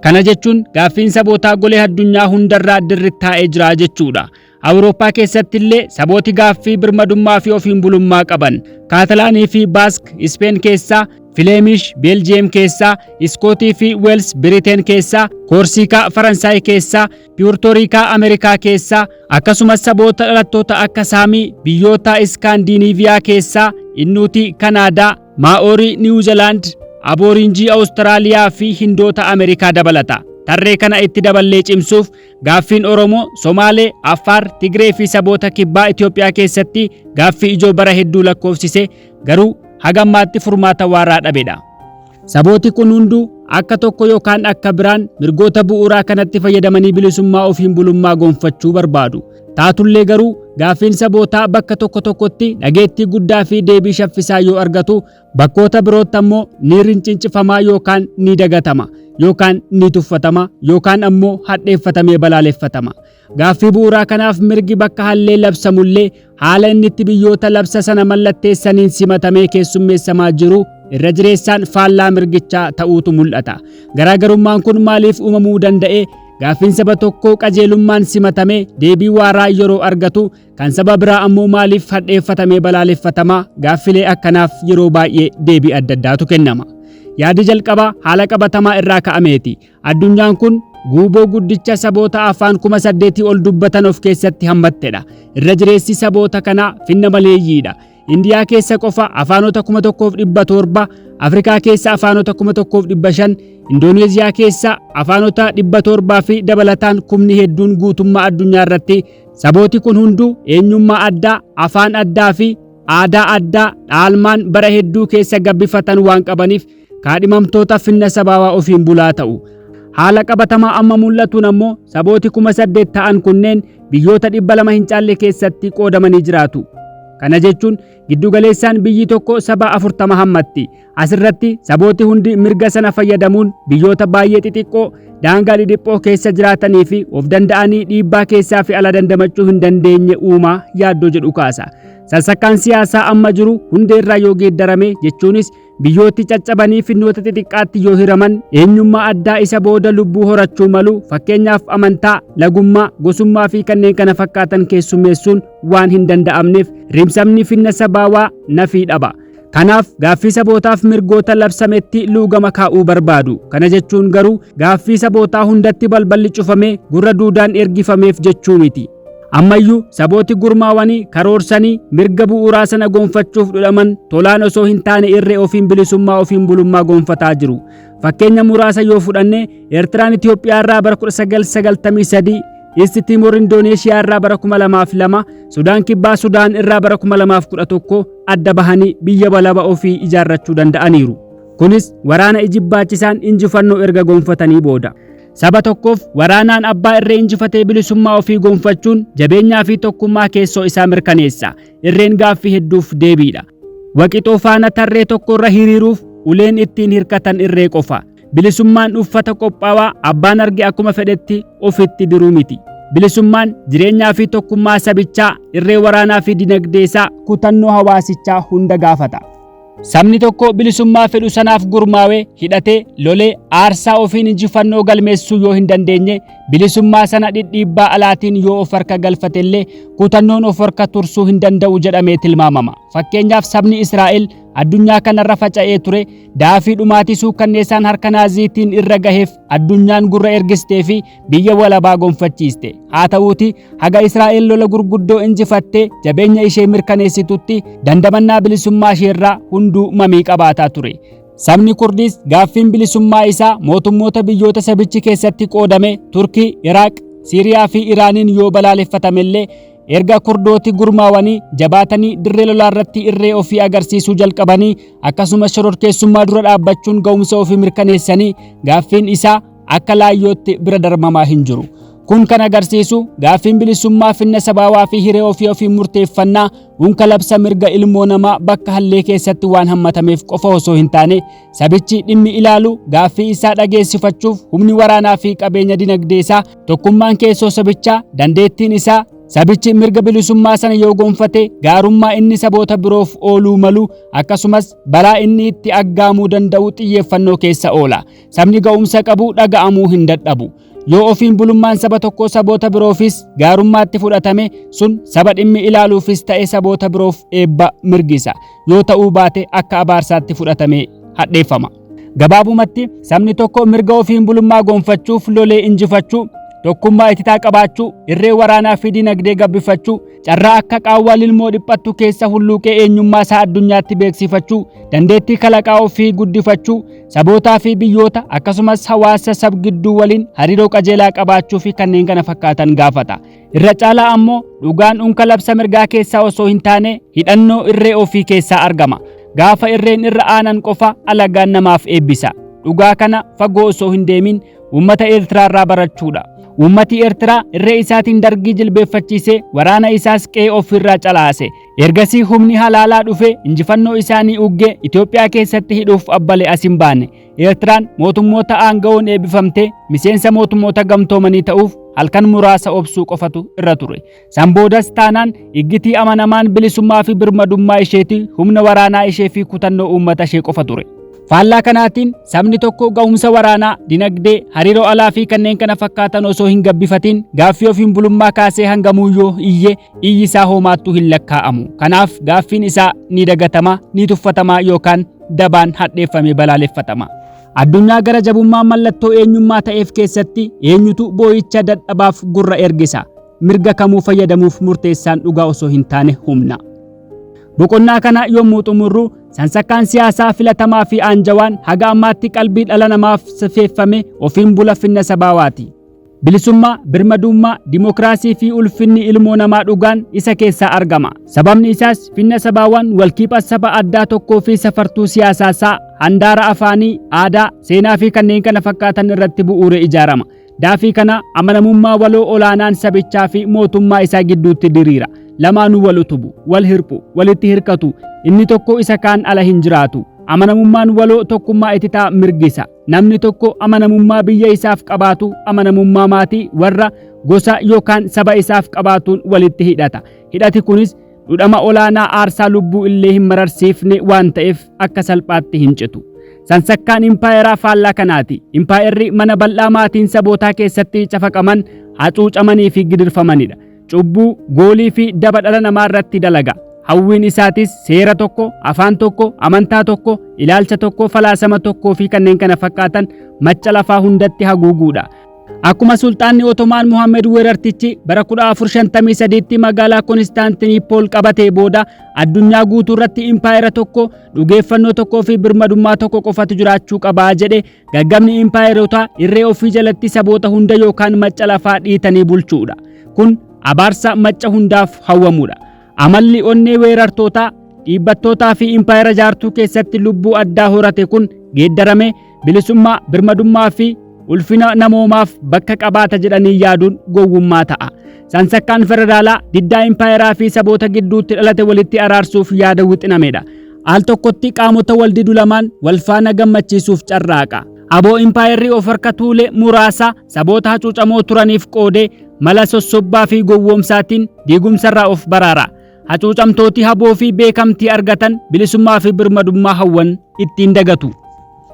S1: Kana jechuun gaaffiin sabootaa golee addunyaa hundarraa dirrittaa'ee jira jechuudha. Awurooppaa keessatti illee sabooti gaaffii birmadummaa fi ofiin bulummaa qaban. Kaatalaanii fi Baask Ispeen keessaa, Fileemish Beeljiyeem keessaa, Iskootii fi Weels Biriteen keessaa, Koorsiikaa Faransaay keessaa, Piyuurtoriikaa Ameerikaa keessaa, akkasumas saboota dhalattoota akka Saamii biyyoota Iskaandiniiviyaa keessaa, Innuutii Kanaadaa, Maa'oorii Niwuzilaand, Aboorinjii Awustiraaliyaa fi Hindoota Ameerikaa dabalata. Tarree kana itti daballee cimsuuf gaaffiin Oromoo, Somaalee, Affaar, Tigree fi saboota kibbaa Itoophiyaa keessatti gaaffii ijoo bara hedduu lakkoofsise garuu haga ammaatti furmaata waaraa dhabedha. Sabooti kun hunduu akka tokko yookaan akka biraan mirgoota bu'uuraa kanatti fayyadamanii bilisummaa ofiin bulummaa gonfachuu barbaadu. Taatullee garuu gaaffiin sabootaa bakka tokko tokkotti dhageettii guddaa fi deebii shaffisaa yoo argatu bakkoota birootti ammoo ni rincincifamaa yookaan ni dagatama yookaan ni tuffatama yookaan ammoo hadheeffatamee balaaleffatama. Gaaffii bu'uuraa kanaaf mirgi bakka hallee labsamullee haala inni itti biyyoota labsa sana mallatteessaniin simatamee keessummeessamaa jiru irra jireessaan faallaa mirgichaa ta'uutu mul'ata. Garaagarummaan kun maaliif uumamuu danda'e? Gaaffiin saba tokkoo qajeelummaan simatamee deebii waaraa yeroo argatu kan saba biraa ammoo maaliif hadheeffatamee balaaleffatama? Gaaffilee akkanaaf yeroo baay'ee deebii adda addaatu kennama. Yaadi jalqabaa haala qabatamaa irraa ka'ameeti. Addunyaan kun guuboo guddicha saboota afaan 8,000 ol dubbatan of keessatti hammattedha. Irra jireessi saboota kanaa finna maleeyyiidha. Indiyaa keessa qofa afaanota 1700, Afrikaa keessa afaanota 1500, Indooneeziyaa keessa afaanota 700 fi dabalataan kumni hedduun guutummaa addunyaa irratti sabooti kun hunduu eenyummaa addaa, afaan addaa fi aadaa addaa dhaalmaan bara hedduu keessa gabbifatan waan qabaniif kaadhimamtoota finna sabaawaa ofiin bulaa ta'u. Haala qabatamaa amma mul'atuun ammoo sabooti 8,000 ta'an kunneen biyyoota 200 hin caalle keessatti qoodamanii jiraatu. Kana jechuun giddugaleessaan biyyi tokko saba 40 hammatti. Asirratti sabooti hundi mirga sana fayyadamuun biyyoota baay'ee xixiqqoo daangaa dhidhiphoo keessa jiraatanii fi of danda'anii dhiibbaa keessaa fi ala dandamachuu hin dandeenye uumaa yaaddoo jedhu kaasa. Sassakkaan siyaasaa amma jiru hundeerraa yoo geeddarame jechuunis Biyyooti caccabanii finnoota xixiqqaatti yoo hiraman eenyummaa addaa isa booda lubbuu horachuu malu, fakkeenyaaf amantaa, lagummaa, gosummaa fi kanneen kana fakkaatan keessummeessuun waan hin danda'amneef rimsamni finna sabaawaa nafii dhaba. Kanaaf gaaffii sabootaaf mirgoota labsametti luugama kaa'uu barbaadu. Kana jechuun garuu gaaffii sabootaa hundatti balballi cufamee gurra duudaan ergifameef jechuu miti. Ammayyuu sabooti gurmaawanii karoorsanii mirga bu'uuraa sana gonfachuuf dhudhaman tolaan osoo hin taane irree ofiin bilisummaa ofiin bulummaa gonfataa jiru. Fakkeenya muraasa yoo fudhanne, Eertiraan Itoophiyaa irraa bara 1993, East Timor Indooneeshiyaa irraa bara 2002, Sudaan Kibbaa Sudaan irraa bara 2011 adda bahanii biyya walaba ofii ijaarrachuu danda'aniiru. Kunis waraana ijibbaachisaan injifannoo erga gonfatanii booda. Saba tokkoof waraanaan abbaa irree injifatee bilisummaa ofii gonfachuun jabeenyaa fi tokkummaa keessoo isaa mirkaneessa. Irreen gaaffii hedduuf deebiidha. Waqixoo faana tarree tokko irra hiriiruuf uleen ittiin hirkatan irree qofa. Bilisummaan uffata qophaawaa abbaan arge akkuma fedhetti ofitti diruu miti. Bilisummaan jireenyaa fi tokkummaa sabichaa, irree waraanaa fi dinagdee isaa, kutannoo hawaasichaa hunda gaafata. Sabni tokko bilisummaa fedhu sanaaf gurmaawee, hidhatee, lolee, aarsaa ofiin injifannoo galmeessuu yoo hin dandeenye, bilisummaa sana dhidhiibbaa alaatiin yoo of harka galfatellee kutannoon of harka tursuu hin danda'u jedhamee tilmaamama. Fakkeenyaaf, sabni Israa'el addunyaa kanarra faca'ee ture daafii dhumaatii suukkanneessaan harka Naaziitiin irra gaheef addunyaan gurra ergistee fi biyya walabaa gonfachiiste. Haa ta'uuti, haga Israa'el lola gurguddoo injifattee jabeenya ishee mirkaneessitutti dandamannaa bilisummaa isheerraa hunduu mamii qabaataa ture. Sabni Kurdiis gaaffiin bilisummaa isaa mootummoota biyyoota sabichi keessatti qoodame Turkii, Iraaq, Siiriyaa fi Iraaniin yoo balaaleffatamellee, erga Kurdooti gurmaawanii jabaatanii dirree lolaa irratti irree ofii agarsiisuu jalqabanii, akkasumas shororkeessummaa dura dhaabbachuun ga'umsa ofii mirkaneessanii, gaaffiin isaa akka laayyootti bira darbamaa hin jiru. Kun kan agarsiisu gaaffiin bilisummaa finna sabaawaa fi hiree ofii ofiin murteeffannaa unka labsa mirga ilmoo namaa bakka hallee keessatti waan hammatameef qofa osoo hin taane, sabichi dhimmi ilaalu gaaffii isaa dhageessifachuuf humni waraanaa fi qabeenya dinagdee isaa, tokkummaan keessoo sabichaa, dandeettiin isaa, sabichi mirga bilisummaa sana yoo gonfate gaarummaa inni saboota biroof ooluu malu, akkasumas balaa inni itti aggaamuu danda'u xiyyeeffannoo keessa oola. Sabni ga'umsa qabu dhaga'amuu hin dadhabu. Yoo ofiin bulummaan saba tokkoo saboota biroofis gaarummaatti fudhatame, sun saba dhimmi ilaaluufis ta'e saboota biroof eebba mirgisa. Yoo ta'uu baate akka abaarsaatti fudhatamee hadheeffama. Gabaabumatti, sabni tokko mirga ofiin bulummaa gonfachuuf lolee injifachuu, tokkummaa ititaa qabaachuu, irree waraanaa fi dinagdee gabbifachuu, carraa akka qaawwaa lilmoo dhiphattu keessa hulluuqee eenyummaa isaa addunyaatti beeksifachuu, dandeettii kalaqaa ofii guddifachuu, sabootaa fi biyyoota akkasumas hawaasa sab gidduu waliin hariiroo qajeelaa qabaachuu fi kanneen kana fakkaatan gaafata. Irra caalaa ammoo dhugaan unka labsa mirgaa keessaa osoo hin taane hidhannoo irree ofii keessaa argama. Gaafa irreen irra aanan qofa alagaan namaaf eebbisa. Dhugaa kana fagoo osoo hin deemin uummata Eertiraa irraa barachuudha. Uummati Eertiraa irree isaatiin Dargii jilbeeffachiisee waraana isaas qe'ee ofiirraa calaase. Ergasii humni halaalaa dhufe injifannoo isaanii uggee Itoophiyaa keessatti hidhuuf abbale as hin baane. Eertiraan mootummoota aanga'oon eebbifamtee miseensa mootummoota gamtoomanii ta'uuf halkan muraasa obsuu qofatu irra ture. San boodas taanaan iggitii amanamaan bilisummaa fi birmadummaa isheeti humna waraanaa ishee fi kutannoo uummata ishee qofa ture. Faallaa kanaatiin sabni tokko ga'umsa waraanaa, dinagdee, hariiroo alaa fi kanneen kana fakkaatan osoo hin gabbifatin gaaffii ofiin bulummaa kaasee hangamuuyyoo iyye, iyyi isaa homaattuu hin lakkaa'amu. Kanaaf gaaffiin isaa ni dagatama, ni tuffatama yookaan dabaan hadheeffamee balaaleffatama. Addunyaa gara jabummaa mallattoo eenyummaa ta'eef keessatti eenyutu boo'icha dadhabaaf gurra ergisa? Mirga kamuu fayyadamuuf murteessaan dhugaa osoo hin taane humna. Boqonnaa kana yommuu xumurru, sansakkaan siyaasaa filatamaa fi aanjawaan haga ammaatti qalbii dhala namaaf safeeffame ofiin bula finna sabaawaati. Bilisummaa, birmadummaa, dimokiraasii fi ulfinni ilmoo namaa dhugaan isa keessaa argama. Sababni isaas finna sabaawwan walkiipha saba addaa tokkoo fi safartuu siyaasaasaa, handaara afaanii, aadaa, seenaa fi kanneen kana fakkaatan irratti bu'uure ijaarama. Daafii kana amanamummaa waloo olaanaan sabichaa fi mootummaa isaa gidduutti diriira. Lamaanuu wal utubu, wal hirphu, walitti hirkatu, inni tokko isa kaan ala hin jiraatu. Amanamummaan waloo tokkummaa ititaa mirgisa. Namni tokko amanamummaa biyya isaaf qabaatu amanamummaa maatii, warra, gosa yookaan saba isaaf qabaatuun walitti hidhata. Hidhati kunis dhudhama olaanaa aarsaa lubbuu illee hin mararsiifne waan ta'eef akka salphaatti hin citu. Sansakkaan impaayeraa faallaa kanaati. Impaayerri mana bal'aa maatiin sabootaa keessatti cafaqaman, hacuucamanii fi gidirfamanidha. Cubbuu, goolii fi daba dhala namaa irratti dalaga. Hawwiin isaatis seera tokko, afaan tokko, amantaa tokko, ilaalcha tokko, falaasama tokkoo fi kanneen kana fakkaatan macca lafaa hundatti haguuguudha. Akkuma Sulxaanni Otomaan Muhammad Weerartichi bara 1453tti magaalaa Konstaantiniipool qabatee booda addunyaa guutuu irratti impaayera tokko, dhugeeffannoo tokkoo fi birmadummaa tokko qofatu jiraachuu qabaa jedhe, gaggabni impaayerotaa irree ofii jalatti saboota hunda yookaan macca lafaa dhiitanii bulchuudha. Kun abaarsa macca hundaaf hawwamuudha. Amalli onnee weerartootaa, dhiibbattootaa fi impaayera jaartuu keessatti lubbuu addaa horate kun geeddarame bilisummaa, birmadummaa fi ulfina namoomaaf bakka qabaata jedhanii yaaduun gowwummaa ta'a. Sansakkaan federaalaa diddaa impaayeraa fi saboota gidduutti dhalate walitti araarsuuf yaada wixinamedha. Al tokkotti qaamota wal didu lamaan wal faana gammachiisuuf carraaqa. Aboo impaayerri of harka tuule muraasa saboota hacuucamoo turaniif qoodee mala sossobbaa fi gowwoomsaatiin diigumsarraa of baraara. Hacuucamtooti haboo fi beekamtii argatan bilisummaa fi birmadummaa hawwan ittiin dagatu.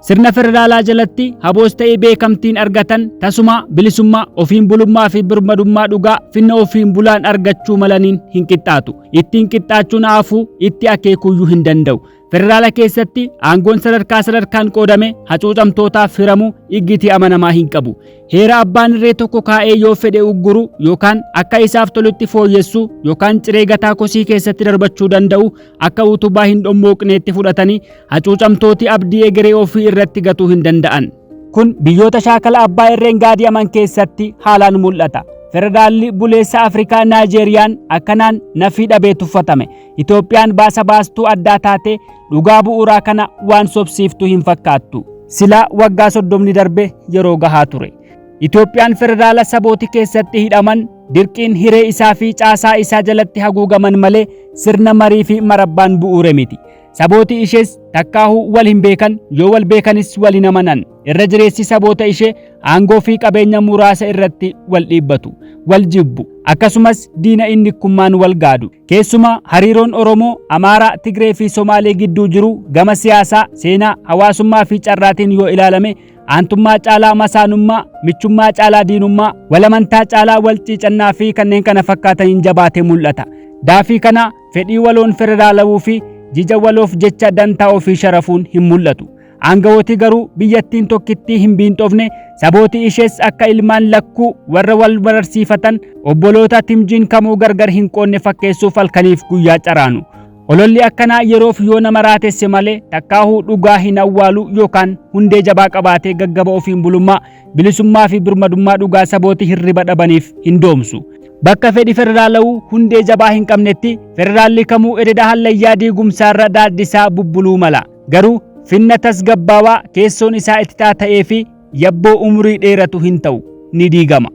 S1: Sirna federaalaa jalatti haboos ta'ee beekamtiin argatan tasuma bilisummaa, ofiin bulummaa fi birmadummaa dhugaa finna ofiin bulaan argachuu malaniin hin qixxaatu. Ittiin qixxaachuun haafuu itti akeekuyyuu hin danda'u. Federaala keessatti aangoon sadarkaa sadarkaan qoodame hacuucamtootaaf hiramu iggitii amanamaa hin qabu. Heera abbaan irree tokko kaa'ee yoo fedhe ugguru yookaan akka isaaf tolutti fooyyessu yookaan ciree gataa kosii keessatti darbachuu danda'u akka utubaa hin dhommooqneetti fudhatanii hacuucamtooti abdii egeree ofii irratti gatuu hin danda'an. Kun biyyoota shaakala abbaa irreen gaadi'aman keessatti haalaan mul'ata. Federaalli buleessa Afrikaa Naayijeeriyaan akkanaan nafii dhabee tuffatame. Itoophiyaan baasa baastuu addaa taate dhugaa bu'uuraa kana waan sobsiiftu hin fakkaattu. Silaa waggaa 30 darbe yeroo gahaa ture. Itoophiyaan federaala sabooti keessatti hidhaman dirqiin hiree isaa fi caasaa isaa jalatti haguugaman malee sirna marii fi marabbaan bu'uure miti. Sabooti ishees takkaahuu wal hin beekan, yoo wal beekanis wal hin amanan. Irra jireessi saboota ishee aangoo fi qabeenya muraasa irratti wal dhiibbatu, wal jibbu, akkasumas diina innikkummaan wal gaadu. Keessumaa hariiroon Oromoo, Amaaraa, Tigree fi Somaalee gidduu jiru gama siyaasaa, seenaa, hawaasummaa fi carraatiin yoo ilaalame aantummaa caalaa masaanummaa, michummaa caalaa diinummaa, walamantaa caalaa wal ciicannaa fi kanneen kana fakkaataniin jabaatee mul'ata. Daafii kana fedhii waloon federaalawuu fi jija waloof jecha dantaa ofii sharafuun hin mul'atu. Aangawooti garuu biyyattiin tokkittii hin biinxofne, sabooti ishees akka ilmaan lakkuu warra wal bararsiifatan obboloota timjiin kamuu gargar hin qoonne fakkeessuuf halkaniif guyyaa caraanu. Ololli akkanaa yeroof yoo nama raatesse malee takkaahuu dhugaa hin awwaalu yookaan hundee jabaa qabaatee gaggaba ofiin bulummaa, bilisummaa fi birmadummaa dhugaa sabooti hirriba dhabaniif hin doomsu. Bakka fedhi federaalawuu hundee jabaa hin qabnetti federaalli kamuu ededa hallayyaa diigumsaarra daaddisaa bubbuluu mala. Garuu finna tasgabbaawaa keessoon isaa ititaa ta'ee fi yabboo umurii dheeratu hin ta'u, ni diigama.